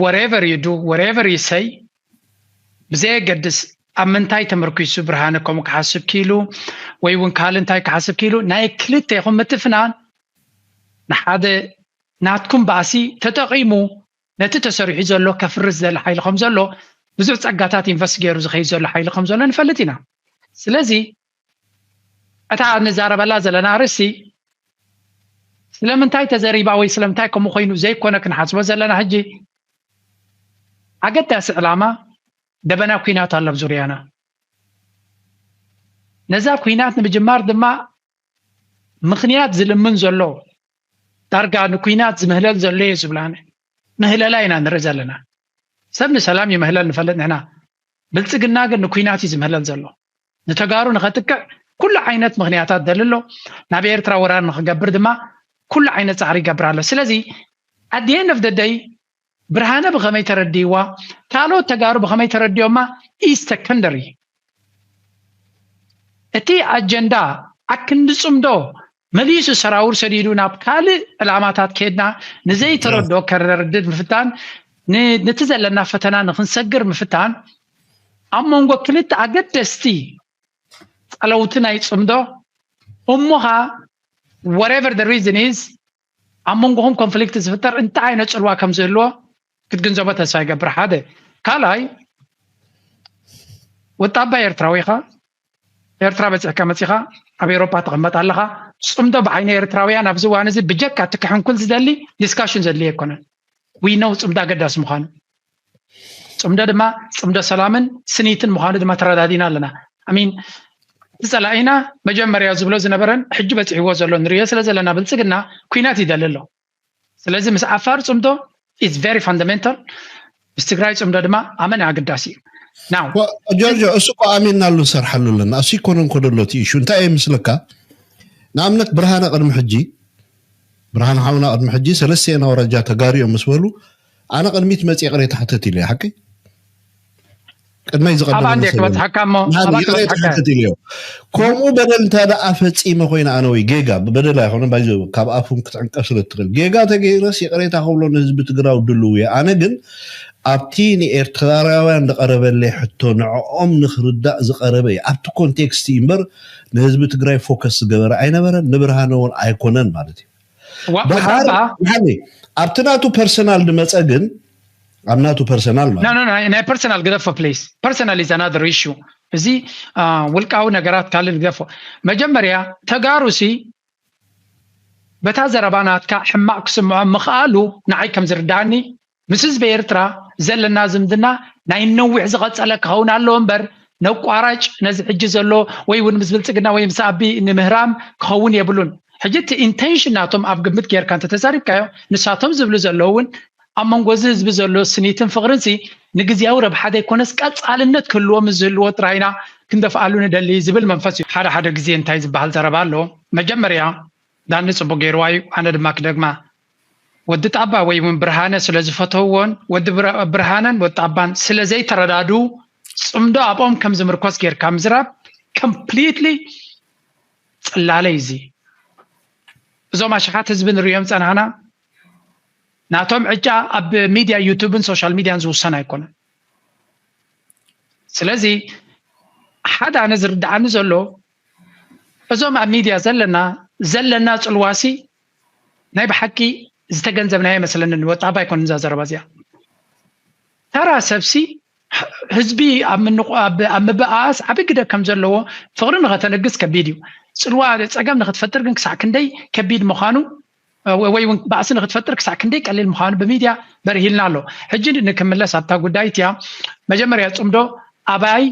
whatever you do, whatever you say, ብዘየገድስ ኣብ ምንታይ ተመርኪሱ ብርሃነ ከምኡ ክሓስብ ኪሉ ወይ እውን ካልእ እንታይ ክሓስብ ኪሉ ናይ ክልቴኹም ምትፍናን ንሓደ ናትኩም ባእሲ ተጠቒሙ ነቲ ተሰሪሑ ዘሎ ከፍርስ ዝደሊ ሓይሊ ከም ዘሎ ብዙሕ ጸጋታት ኢንቨስት ገይሩ ዝኸይድ ዘሎ ሓይሊ ከም ዘሎ ንፈልጥ ኢና። ስለዚ እታ ንዛረበላ ዘለና ኣርእስቲ ስለምንታይ ተዘሪባ ወይ ስለምንታይ ከምኡ ኮይኑ ዘይኮነ ክንሓስቦ ዘለና ሕጂ ኣገዳሲ ዕላማ ደበና ኲናት ኣሎ ኣብ ዙርያና። ነዛ ኲናት ንምጅማር ድማ ምኽንያት ዝልምን ዘሎ ዳርጋ ንኲናት ዝምህለል ዘሎ እዩ ዝብላኒ ምህለላ ኢና ንርኢ ዘለና። ሰብ ንሰላም ይምህለል ንፈልጥ ንሕና። ብልጽግና ግን ንኲናት እዩ ዝምህለል ዘሎ። ንተጋሩ ንኸጥቅዕ ኩሉ ዓይነት ምኽንያታት ደሊ ኣሎ። ናብ ኤርትራ ወራር ንኽገብር ድማ ኩሉ ዓይነት ጻዕሪ ይገብር ኣሎ። ስለዚ ኣድየን ኦፍ ደደይ ብርሃነ ብኸመይ ተረዲእዋ፣ ካልኦት ተጋሩ ብኸመይ ተረዲኦማ ኢዝ ሰከንደሪ። እቲ ኣጀንዳ ኣክንዲ ጽምዶ መሊሱ ሰራውር ሰዲዱ ናብ ካልእ ዕላማታት ከድና ንዘይተረድኦ ከረድድ ምፍታን፣ ን- ነቲ ዘለና ፈተና ንክንሰግር ምፍታን፣ ኣብ መንጎ ክልተ ኣገደስቲ ጸለውቲ ናይ ጽምዶ እሞኻ whatever the reason is ኣብ መንጎኹም ኮንፍሊክት ዝፍጠር እንታይ ዓይነት ጽልዋ ከም ዝህልዎ ክትግንዘቦ ተስፋ ይገብር። ሓደ ካልኣይ ወጣባ ኤርትራዊ ኢኻ። ኤርትራ በጺሕካ መጺኻ ኣብ ኤውሮጳ ትቕመጥ ኣለኻ። ጽምዶ ብዓይኒ ኤርትራውያን ኣብዚ እዋን እዚ ብጀካ እቲ ክሕንኩል ዝደሊ ዲስካሽን ዘድልዮ ኣይኮነን። We know ጽምዶ ኣገዳሲ ምዃኑ። ጽምዶ ድማ ጽምዶ ሰላምን ስኒትን ምዃኑ ድማ ተረዳዲና ኣለና። ኣሚን ዝጸላኢና መጀመርያ ዝብሎ ዝነበረን ሕጂ በጺሕዎ ዘሎ ንሪኦ ስለ ዘለና ብልጽግና ኲናት ይደሊ ኣሎ። ስለዚ ምስ ዓፋር ጽምዶ is very fundamental፣ ምስ ትግራይ ጽምዶ ድማ ኣመን ኣገዳሲ እዩ። ናው ጆርጆ እሱ እኮ ኣሚንናሉ ንሰርሓሉ ኣለና። እሱ ይኮነን ኮደሎት ኢሹ እንታይ እየ ምስለካ? ንኣብነት ብርሃነ ቅድሚ ሕጂ ብርሃነ ሓውና ቅድሚ ሕጂ ሰለስተ ኣውራጃ ተጋሩ እዮም ምስ በሉ ኣነ ቅድሚት መጽ ይቕሬታ ሕተት ኢለ ሓቂ ቅድመይ ዝቐደመ ኣብ ኣንዴ ክበጽሓካ እሞ ኣብ ኣንዴ ይቕሬታ ክበጽሓካ ሕተት ኢለዮ። ከምኡ በደል እንተ ደኣ ፈጺመ ኮይነ ኣነ ወይ ጌጋ ብበደል ኣይኮነ ባይዞ ካብ ኣፉም ክትዕንቀፍ ስለ ትኽእል ጌጋ ተገይረስ ይቕሬታ ክብሎ ንህዝቢ ትግራዊ ድልው እየ። ኣነ ግን ኣብቲ ንኤርትራውያን ዝቐረበለይ ሕቶ ንዕኦም ንክርዳእ ዝቐረበ እዩ። ኣብቲ ኮንቴክስት እዩ እምበር ንህዝቢ ትግራይ ፎከስ ዝገበረ ኣይነበረን፣ ንብርሃነ እውን ኣይኮነን ማለት እዩ። ዋ- ደሓር ወጣባ ሓኒ ኣብቲ ናቱ ፐርሰናል ድመፀ ግን ኣብ ናቱ ፐርሰናል ማለት no no no ናይ ፐርሰናል ግደፎ ፕሊስ። ፐርሰናል is another issue። እዚ አ፣ ውልቃዊ ነገራት ካልእ ግደፎ። መጀመርያ ተጋሩ ሲ በታ ዘረባ ናትካ ሕማቕ ክስምዖም ምኽኣሉ ንዓይ ከም ዝርድኣኒ ምስ ህዝቢ ኤርትራ ዘለና ዝምድና ናይ ነዊሕ ዝቐጸለ ክኸውን ኣለዎ እምበር ነቋራጭ ነዚ ሕጂ ዘሎ ወይ እውን ምስ ብልጽግና ወይ ምስ ኣቢ ንምህራም ክኸውን የብሉን። ሕጂ እቲ ኢንቴንሽን ናቶም ኣብ ግምት ጌርካ እንተተዛሪብካዮ ንሳቶም ዝብሉ ዘለዉ እውን ኣብ መንጎ እዚ ህዝቢ ዘሎ ስኒትን ፍቕርን ሲ ንግዝያዊ ረብሓ ዘይኮነስ ቀጻልነት ክህልዎ ምስ ዝህልዎ ጥራይና ክንደፍኣሉ ንደሊ ዝብል መንፈስ እዩ። ሓደ ሓደ ግዜ እንታይ ዝበሃል ዘረባ ኣሎ፣ መጀመርያ ዳኒ ጽቡቅ ገይርዋ እዩ። ኣነ ድማ ክደግማ፣ ወዲ ጣባ ወይ እውን ብርሃነ ስለ ዝፈተውዎን ወዲ ብር- ብርሃነን ወዲ ጣባን ስለ ዘይተረዳድኡ ጽምዶ ኣብኦም ከም ዝምርኮስ ጌርካ ምዝራብ ኮምፕሊትሊ ጽላለ እዩ። እዚ እዞም ኣሽሓት ህዝቢ ንሪኦም ጸናሕና ናቶም ዕጫ ኣብ ሚድያ ዩቱብን ሶሻል ሚድያን ዝውሰን ኣይኮነን። ስለዚ ሓደ ኣነ ዝርድኣኒ ዘሎ እዞም ኣብ ሚድያ ዘለና ዘለና ጽልዋሲ ናይ ብሓቂ ዝተገንዘብናዮ ኣይመስለንን። ወጣባ ኣይኮነን እዛ ዘረባ እዚኣ። ተራ ሰብሲ ህዝቢ ኣብ ምንቑ- ኣብ ኣብ ምብኣስ ዓቢ ግደ ከም ዘለዎ ፍቕሪ ንኸተነግስ ከቢድ እዩ። ጽልዋ ጸገም ንኽትፈጥር ግን ክሳዕ ክንደይ ከቢድ ምዃኑ እ፣ ወይ እውን ባእሲ ንኽትፈጥር ክሳዕ ክንደይ ቀሊል ምዃኑ ብሚድያ በርሂልና ኣሎ። ሕጂ ንክምለስ ኣብታ ጉዳይ እቲያ መጀመርያ ጽምዶ ኣባይ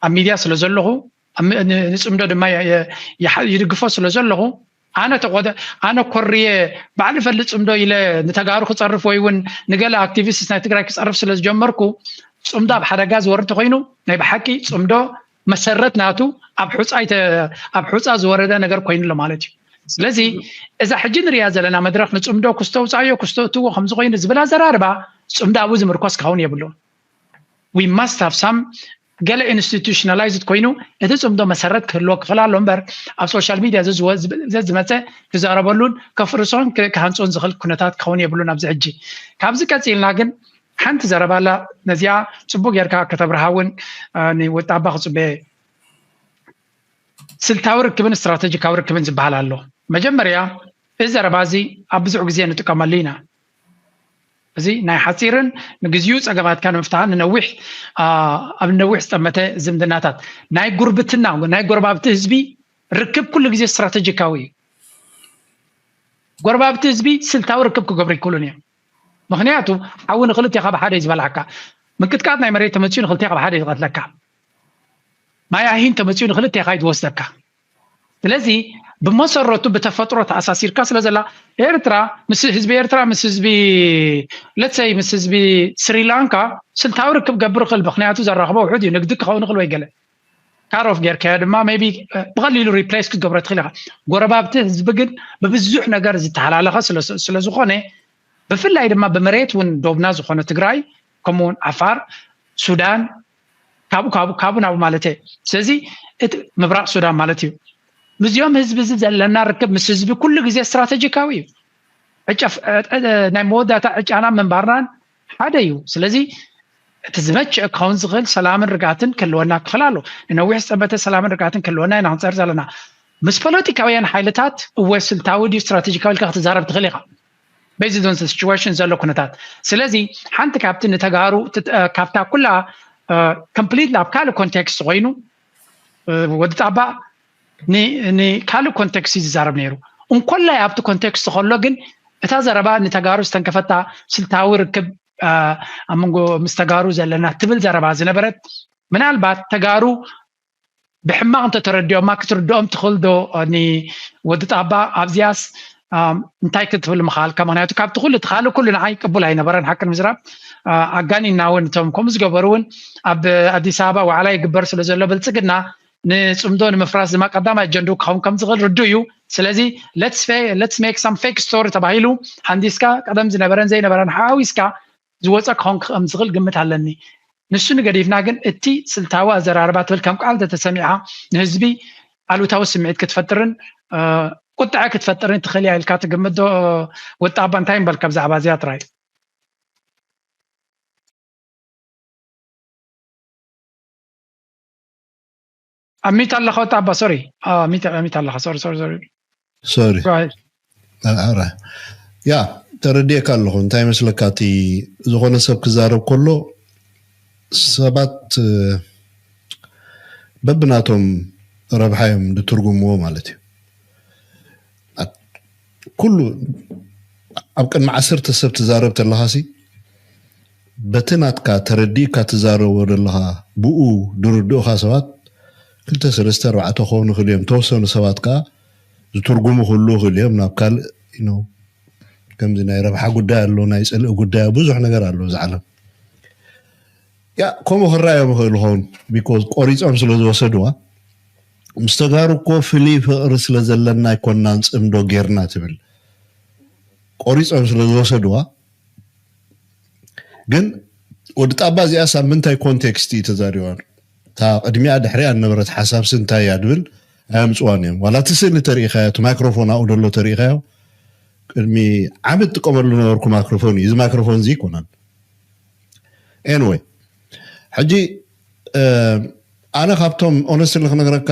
ኣብ ሚድያ ስለ ዘለኹ ኣብ ም- ን- ንጽምዶ ድማ የ- የ- ይሓ- ይድግፎ ስለ ዘለኹ ኣነ ተቆደ ኣነ ኮርየ ባዕሊ ፈልጥ ጽምዶ ኢለ ንተጋሩ ክጸርፍ ወይ እውን ንገለ ኣክቲቪስት ናይ ትግራይ ክጸርፍ ስለ ዝጀመርኩ ጽምዶ ኣብ ሓደጋ ዝወርድ ተኮይኑ ናይ ብሓቂ ጽምዶ መሰረት ናቱ ኣብ ሑጻ ይተ- ኣብ ሑጻ ዝወረደ ነገር ኮይኑ ኣሎ ማለት እዩ። ስለዚ እዛ ሕጂ ንሪኣ ዘለና መድረክ ንጽምዶ ክስተውጻዮ ክስተእትዎ ከምዚ ኮይኑ ዝብል ኣዘራርባ ጽምዶ ኣብኡ ዝምርኮስ ክኸውን የብሉን። We must have some ገለ ኢንስቲቱሽናላይዝድ ኮይኑ እቲ ፅምዶ መሰረት ክህልዎ ክኽእል ኣሎ እምበር ኣብ ሶሻል ሚድያ ዘዝመፀ ክዛረበሉን ከፍርሶን ክሃንፆን ዝኽእል ኩነታት ክኸውን የብሉን። ኣብዚ ሕጂ ካብዚ ቀፂልና ግን ሓንቲ ዘረባ ኣላ። ነዚኣ ፅቡቅ ጌርካ ከተብርሃ እውን ንወጣባ ክፅበየ። ስልታዊ ርክብን ስትራተጂካዊ ርክብን ዝበሃል ኣሎ። መጀመርያ እዚ ዘረባ እዚ ኣብ ብዙሕ ግዜ ንጥቀመሉ ኢና። እዚ ናይ ሓፂርን ንግዚኡ ፀገማትካ ንምፍታሕን ንነዊሕ ኣብ ነዊሕ ዝጠመተ ዝምድናታት ናይ ጉርብትና ናይ ጎረባብቲ ህዝቢ ርክብ ኩሉ ግዜ ስትራተጂካዊ እዩ። ጎረባብቲ ህዝቢ ስልታዊ ርክብ ክገብሩ ይክእሉን እዮም። ምክንያቱ ሓዊ ንክልቴኻ ብሓደ እዩ ዝበልዓካ። ምንቅጥቃጥ ናይ መሬት ተመፅኡ ንክልቴኻ ብሓደ እዩ ዝቐትለካ። ማይ ኣሂን ተመፅኡ ንክልቴኻ እዩ ዝወስደካ። ስለዚ ብመሰረቱ ብተፈጥሮ ተኣሳሲርካ ስለ ዘላ ኤርትራ ምስ ህዝቢ ኤርትራ ምስ ህዝቢ ለትሰይ ምስ ህዝቢ ስሪላንካ ስልታዊ ርክብ ገብር ይኽእል። ምክንያቱ ዘራኽቦ ውሑድ እዩ። ንግዲ ክኸውን ይኽእል ወይ ገለ ካሮፍ ጌርካዮ ድማ ቢ ብቀሊሉ ሪፕሌስ ክትገብሮ ትኽእል ኢኻ። ጎረባብቲ ህዝቢ ግን ብብዙሕ ነገር ዝተሓላለኸ ስለዝኾነ ብፍላይ ድማ ብመሬት እውን ዶብና ዝኾነ ትግራይ ከምኡውን ዓፋር ሱዳን ካብኡ ካብኡ ካብኡ ናብኡ ማለት እየ። ስለዚ እቲ ምብራቕ ሱዳን ማለት እዩ። ምስዚኦም ህዝቢ እዚ ዘለና ርክብ ምስ ህዝቢ ኩሉ ግዜ ስትራተጂካዊ እዩ። ናይ መወዳእታ ዕጫና ምንባርናን ሓደ እዩ። ስለዚ እቲ ዝመችእ ክኸውን ዝኽእል ሰላምን ርግኣትን ክህልወና ክኽእል ኣሎ። ንነዊሕ ዝፀበተ ሰላምን ርግኣትን ክህልወና ኢና ክንፀር ዘለና። ምስ ፖለቲካውያን ሓይልታት እወ ስልታዊ ድዩ ስትራተጂካዊ ኢልካ ክትዛረብ ትኽእል ኢኻ። ቤዝድ ኦን ሲቹዌሽን ዘሎ ኩነታት። ስለዚ ሓንቲ ካብቲ ንተጋሩ ካብታ ኩላ ኮምፕሊት ኣብ ካልእ ኮንቴክስት ኮይኑ ወዲ ጣባ ንካልእ ኮንቴክስት እዩ ዝዛረብ ነይሩ። እንኮላይ ኣብቲ ኮንቴክስት ከሎ ግን እታ ዘረባ ንተጋሩ ዝተንከፈታ ስልታዊ ርክብ ኣብ መንጎ ምስ ተጋሩ ዘለና ትብል ዘረባ ዝነበረት ምናልባት ተጋሩ ብሕማቕ እንተተረዲኦማ ክትርድኦም ትኽእል ዶ? ወዲ ጣባ ኣብዚኣስ እንታይ ክትብል ምኽኣልካ? ምክንያቱ ካብቲ ኩሉ እቲ ካልእ ኩሉ ንዓይ ቅቡል ኣይነበረን። ሓቂ ንምዝራብ ኣጋኒና እውን እቶም ከምኡ ዝገበሩ እውን ኣብ ኣዲስ ኣበባ ዋዕላ ይግበር ስለ ዘሎ ብልፅግና ንፅምዶ ንምፍራስ ድማ ቀዳማይ ኣጀንድኡ ክኸውን ከም ዝኽእል ርዱእ እዩ። ስለዚ let's make some fake story ተባሂሉ ሃንዲስካ ቀደም ዝነበረን ዘይነበረን ሓዊስካ ዝወፀ ክኸውን ከም ዝኽእል ግምት ኣለኒ። ንሱ ንገዲፍና ግን እቲ ስልታዊ ኣዘራርባ ትብል ከም ቃል ተተሰሚዓ ንህዝቢ ኣሉታዊ ስምዒት ክትፈጥርን ቁጥዐ ክትፈጥርን ትኽእል እያ ኢልካ ትግምት ዶ? ወጣ ኣባ እንታይ ምበልካ ብዛዕባ እዚኣ ጥራይ? ኣሚት ኣለኻ ወጣ ኣባ ሶሪ ኣሚት ኣለኻ ሶሪ ሶሪ ሶሪ ሶሪ ኣራ ያ ተረዲኤካ ኣለኹ። እንታይ መስለካ እቲ ዝኾነ ሰብ ክዛረብ ከሎ ሰባት በብናቶም ረብሓ እዮም ዝትርጉምዎ ማለት እዩ። ኩሉ ኣብ ቅድሚ ዓሰርተ ሰብ ትዛረብ ተለኻሲ በቲ ናትካ ተረዲእካ ትዛረቦ ዘለኻ ብኡ ድርድኡኻ ሰባት ክልተ ሰለስተ ኣርባዕተ ክኾኑ ይኽእሉ እዮም። ተወሰኑ ሰባት ከዓ ዝትርጉሙ ክህልዉ ይኽእሉ እዮም ናብ ካልእ you know ከምዚ ናይ ረብሓ ጉዳይ ኣሎ፣ ናይ ፅልኢ ጉዳይ ብዙሕ ነገር ኣሎ እዚ ዓለም። ያ ከምኡ ክረኣዮም ይኽእል ይኸውን because ቆሪፆም ስለ ዝወሰድዋ ምስ ተጋሩ እኮ ፍልይ ፍቕሪ ስለ ዘለና ኣይኮናን ፅምዶ ጌርና ትብል ቆሪፆም ስለ ዝወሰድዋ ግን ወዲ ጣባ እዚኣስ ኣብ ምንታይ ኮንቴክስት እዩ ተዛሪባ? እታ ቅድሚኣ ድሕሪኣ ዝነበረት ሓሳብሲ እንታይ እያ ድብል ኣየምፅዋን እዮም። ዋላ እቲ ስእሊ ተሪኢኻዮ፣ እቲ ማይክሮፎን ኣብኡ ደሎ ተሪኢኻዮ፣ ቅድሚ ዓመት ጥቀመሉ ነበርኩ ማይክሮፎን እዩ። እዚ ማይክሮፎን እዚ ይኮናን። ኤንወይ ሕጂ ኣነ ካብቶም ኦነስትሊ ክነግረካ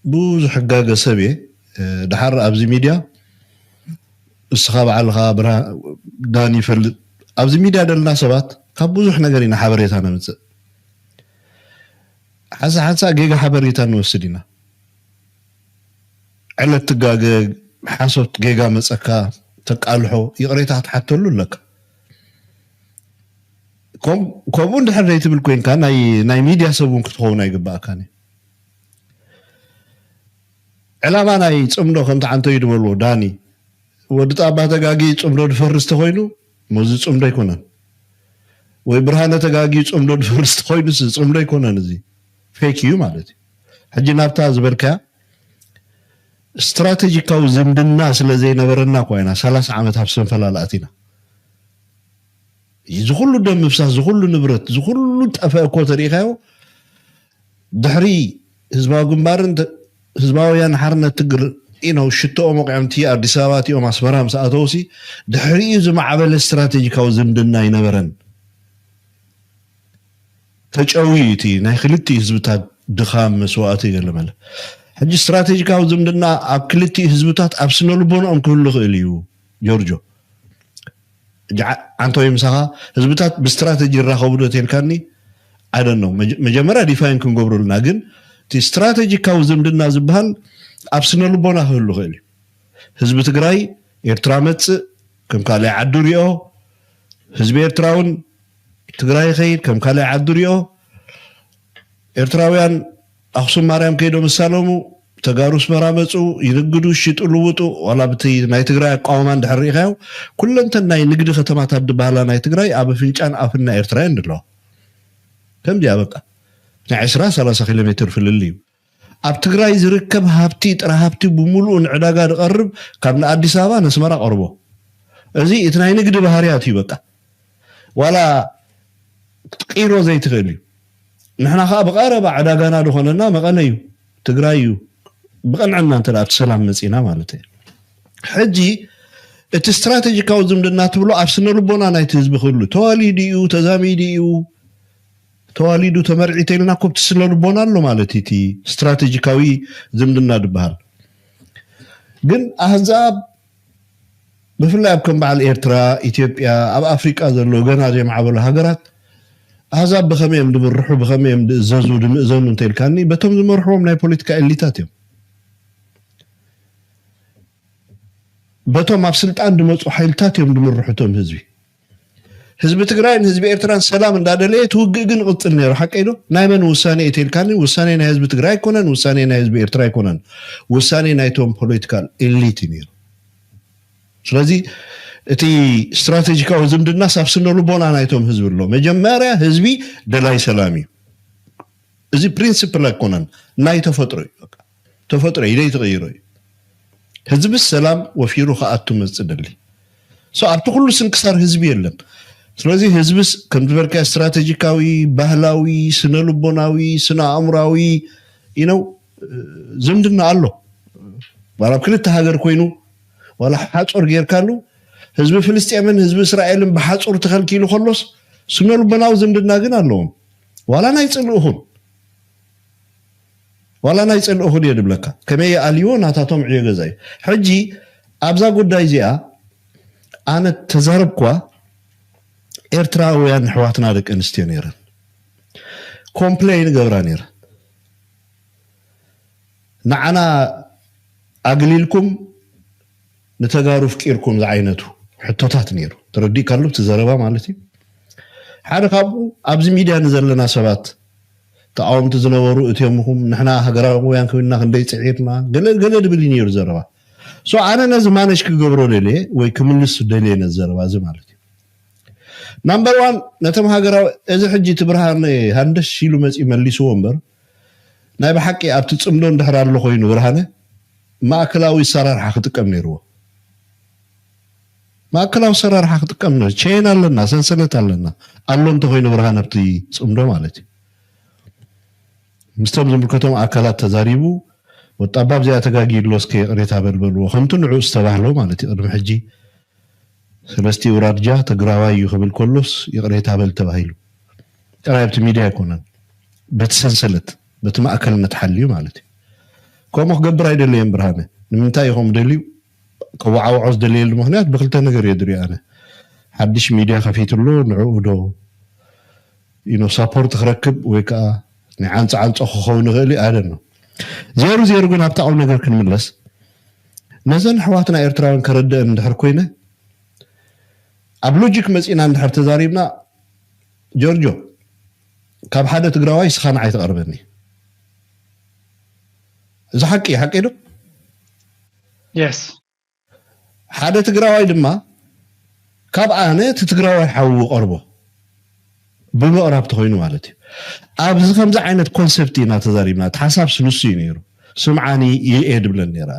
ብዙሕ ሕጋገ ሰብ እየ። ድሓር ኣብዚ ሚድያ እስኻ በዓልኻ ዳን ይፈልጥ ኣብዚ ሚድያ ደልና ሰባት ካብ ብዙሕ ነገር ኢና ሓበሬታ ነምፅእ። ሓንሳ ሓንሳ ጌጋ ሓበሬታ ንወስድ ኢና። ዕለት ትጋገ ሓሶት ጌጋ መፀካ ተቃልሖ ይቕሬታ ክትሓተሉ ኣለካ። ከምኡ እንድሕር ዘይትብል ኮይንካ ናይ ሚድያ ሰብ እውን ክትኸውን ኣይግባእካን እዩ። ዕላማ ናይ ፅምዶ ከምቲ ዓንተዩ ዝበልዎ ዳኒ ወዲ ጣባ ተጋጊ ፅምዶ ድፈርስ ተኮይኑ ሞዚ ፅምዶ ኣይኮነን። ወይ ብርሃነ ተጋጊ ፅምዶ ድፈርስ ተኮይኑ ፅምዶ ኣይኮነን። እዚ ፌክ እዩ ማለት እዩ። ሕጂ ናብታ ዝበልካያ ስትራቴጂካዊ ዝምድና ስለ ዘይነበረና እኳ ኢና ሰላሳ ዓመት ኣብ ሰንፈላል ኣቲና። እዚ ኩሉ ደም ምፍሳስ፣ እዚ ኩሉ ንብረት፣ እዚ ኩሉ ጠፈ እኮ ተሪኢኻዮ ድሕሪ ህዝባዊ ግንባርን ህዝባውያን ሓርነት ትግር ኢነው ሽቶኦም ወቂዖም እቲ ኣዲስ ኣበባ እቲኦም ኣስመራ ምስ ኣተውሲ ድሕሪኡ ዝማዕበለ ስትራቴጂካዊ ዝምድና ኣይነበረን። ተጨውዩ እቲ ናይ ክልቲኡ ህዝብታት ድኻም መስዋእቲ ገለመለ። ሕጂ ስትራቴጂካዊ ዝምድና ኣብ ክልቲኡ ህዝብታት ኣብ ስነ ልቦንኦም ክህሉ ይኽእል እዩ። ጆርጆ፣ ሕጂ ዓ- ዓንቶ ወይ ምሳኻ ህዝብታት ብስትራቴጂ ይራኸቡ ዶ ተልካኒ? I don't know። መጀመርያ ዲፋይን ክንገብረሉና ግን እቲ ስትራቴጂካዊ ዝምድና ዝበሃል ኣብ ስነ ልቦና ክህሉ ይኽእል እዩ። ህዝቢ ትግራይ ኤርትራ መፅእ ከም ካልኣይ ዓዱ ሪኦ፣ ህዝቢ ኤርትራ እውን ትግራይ ይኸይድ ከም ካልኣይ ዓዱ ሪኦ። ኤርትራውያን ኣኽሱም ማርያም ከይዶም እሳለሙ፣ ተጋሩ ኣስመራ መፁ፣ ይንግዱ፣ ሽጡ፣ ልውጡ። ዋላ ብቲ ናይ ትግራይ ኣቃውማ እንድሕር ርኢኻዮ፣ ኩለንተን ናይ ንግዲ ከተማታት ዝበሃላ ናይ ትግራይ ኣብ ኣፍንጫን ኣፍን ናይ ኤርትራውያን ኣለዋ። ከምዚኣ በቃ ናይ ዕስራ ሰላሳ ኪሎ ሜትር ፍልል እዩ። ኣብ ትግራይ ዝርከብ ሃብቲ ጥረ ሃብቲ ብምሉኡ ንዕዳጋ ዝቐርብ ካብ ንኣዲስ ኣበባ ነስመራ ቀርቦ። እዚ እቲ ናይ ንግዲ ባህርያት እዩ። በቃ ዋላ ክትቅይሮ ዘይትኽእል እዩ። ንሕና ከዓ ብቐረባ ዕዳጋና ዝኾነና መቐለ እዩ፣ ትግራይ እዩ። ብቐንዕና እንተ ኣብቲ ሰላም መፂና ማለት እዩ። ሕጂ እቲ ስትራቴጂካዊ ዝምድና ትብሎ ኣብ ስነ ልቦና ናይቲ ህዝቢ ክህሉ ተዋሊዱ እዩ፣ ተዛሚዱ እዩ፣ ተዋሊዱ ተመርዒ ተልና ኮ ብቲ ስነ ልቦና ኣሎ ማለት እዩ። እቲ ስትራቴጂካዊ ዝምድና ዝበሃል ግን ኣህዛብ ብፍላይ ኣብ ከም በዓል ኤርትራ፣ ኢትዮጵያ፣ ኣብ ኣፍሪቃ ዘለዉ ገና ዘይማዕበሉ ሃገራት ኣህዛብ ብኸመይ እዮም ድምርሑ፣ ብኸመይ እዮም ድእዘዙ፣ ድምእዘኑ እንተኢልካኒ በቶም ዝመርሕዎም ናይ ፖለቲካ ኤሊታት እዮም። በቶም ኣብ ስልጣን ድመፁ ሓይልታት እዮም ድምርሑ እቶም ህዝቢ። ህዝቢ ትግራይን ህዝቢ ኤርትራን ሰላም እንዳደለየ እቲ ውግእ ግን ይቕፅል ነይሩ። ሓቀይ ዶ? ናይ መን ውሳኔ እዩ ተልካኒ? ውሳኔ ናይ ህዝቢ ትግራይ ኣይኮነን፣ ውሳኔ ናይ ህዝቢ ኤርትራ ኣይኮነን፣ ውሳኔ ናይቶም ፖለቲካል ኤሊት እዩ ነይሩ። ስለዚ እቲ ስትራቴጂካዊ ዝምድናስ ኣብ ስነ ልቦና ናይቶም ህዝቢ ኣሎ። መጀመርያ ህዝቢ ደላይ ሰላም እዩ። እዚ ፕሪንስፕል ኣይኮነን፣ ናይ ተፈጥሮ እዩ። በቃ ተፈጥሮ እዩ፣ ዘይትቕይሮ እዩ። ህዝብስ ሰላም ወፊሩ ክኣቱ መጽእ ደሊ። ሶ ኣብቲ ኩሉ ስንክሳር ህዝቢ የለን። ስለዚ ህዝብስ ከም ዝበልካ ስትራቴጂካዊ፣ ባህላዊ፣ ስነ ልቦናዊ፣ ስነ ኣእምራዊ ኢነው ዝምድና ኣሎ። ዋላ ኣብ ክልተ ሃገር ኮይኑ ዋላ ሓጾር ጌርካሉ ህዝቢ ፍልስጤምን ህዝቢ እስራኤልን ብሓጹር ተኸልኪሉ ከሎስ ስነ ልቦናዊ ዝምድና ግን ኣለዎም። ዋላ ናይ ጽልእኹን ዋላ ናይ ጽልእኹን እየ ድብለካ። ከመይ ይኣልይዎ ናታቶም ዕዮ ገዛ እዩ። ሕጂ ኣብዛ ጉዳይ እዚኣ ኣነ ተዛረብኳ ኤርትራውያን ኣሕዋትና ደቂ ኣንስትዮ ነይረን ኮምፕሌን ገብራ ነይረን። ንዓና ኣግሊልኩም ንተጋሩ ፍቂርኩም ዝዓይነቱ ሕቶታት ነይሩ። ተረዲእካሉ እቲ ዘረባ ማለት እዩ። ሓደ ካብኡ ኣብዚ ሚድያ ንዘለና ሰባት ተቃወምቲ ዝነበሩ እትዮምኹም ንሕና ሃገራውያን ኮይንና ክንደይ ፅዒርና ገለ ገለ ድብል እዩ ነይሩ ዘረባ። ሶ ኣነ ነዚ ማነሽ ክገብሮ ደልየ ወይ ክምልስ ደልየ ነዚ ዘረባ እዚ ማለት እዩ። ናምበር ዋን ነቶም ሃገራዊ እዚ ሕጂ እቲ ብርሃን ሃንደሽ ኢሉ መፂኡ መልስዎ እምበር ናይ ብሓቂ ኣብቲ ፅምዶ እንድሕር ኣሎ ኮይኑ ብርሃነ ማእከላዊ ኣሰራርሓ ክጥቀም ነይርዎ። ማእከላዊ ኣሰራርሓ ክጥቀም ነይሩ። ቼን ኣለና፣ ሰንሰለት ኣለና ኣሎ እንተኮይኑ ብርሃነ ኣብቲ ፅምዶ ማለት እዩ። ምስቶም ዝምልከቶም ኣካላት ተዛሪቡ ወጣባብ እዚኣ ተጋጊ ኣሎ እስከ ይቕሬታ በል በልዎ ከምቲ ንዑ ዝተባህሎ ማለት እዩ። ቅድሚ ሕጂ ሰለስቲ ውራድጃ ትግራዋይ እዩ ክብል ከሎስ ይቕሬታ በል ተባሂሉ። ጥራይ ኣብቲ ሚድያ ኣይኮነን፣ በቲ ሰንሰለት በቲ ማእከልነት ሓልዩ ማለት እዩ። ከምኡ ክገብር ኣይደለየን ብርሃነ። ንምንታይ እዩ ከምኡ ደልዩ? ከወዓውዖ ዝደለየሉ ምክንያት ብክልተ ነገር እየ ድሪኦ ኣነ። ሓድሽ ሚድያ ከፊትሎ ንዕኡ ዶ ኢኖ ሳፖርት ክረክብ ወይ ከዓ ናይ ዓንፃ ዓንፆ ክኸውን ይኽእል እዩ። ኣደን ነው ዜሩ ዜሩ ግን ኣብታ ቁም ነገር ክንምለስ ነዘን ኣሕዋትና ኤርትራውያን ከረድአን እንድሕር ኮይነ ኣብ ሎጂክ መፂና እንድሕር ተዛሪብና ጆርጆ ካብ ሓደ ትግራዋይ ስኻ ንዓይ ትቐርበኒ። እዚ ሓቂ እዩ፣ ሓቂ ዶ? የስ ሓደ ትግራዋይ ድማ ካብ ኣነ እቲ ትግራዋይ ሓዉ ቀርቦ ብምቕራብ ተኮይኑ ማለት እዩ። ኣብዚ ከምዚ ዓይነት ኮንሰፕት ኢና ተዛሪብና። እቲ ሓሳብ ስንሱ እዩ ነይሩ። ስምዓኒ ይርኤ ድብለን ነይረ።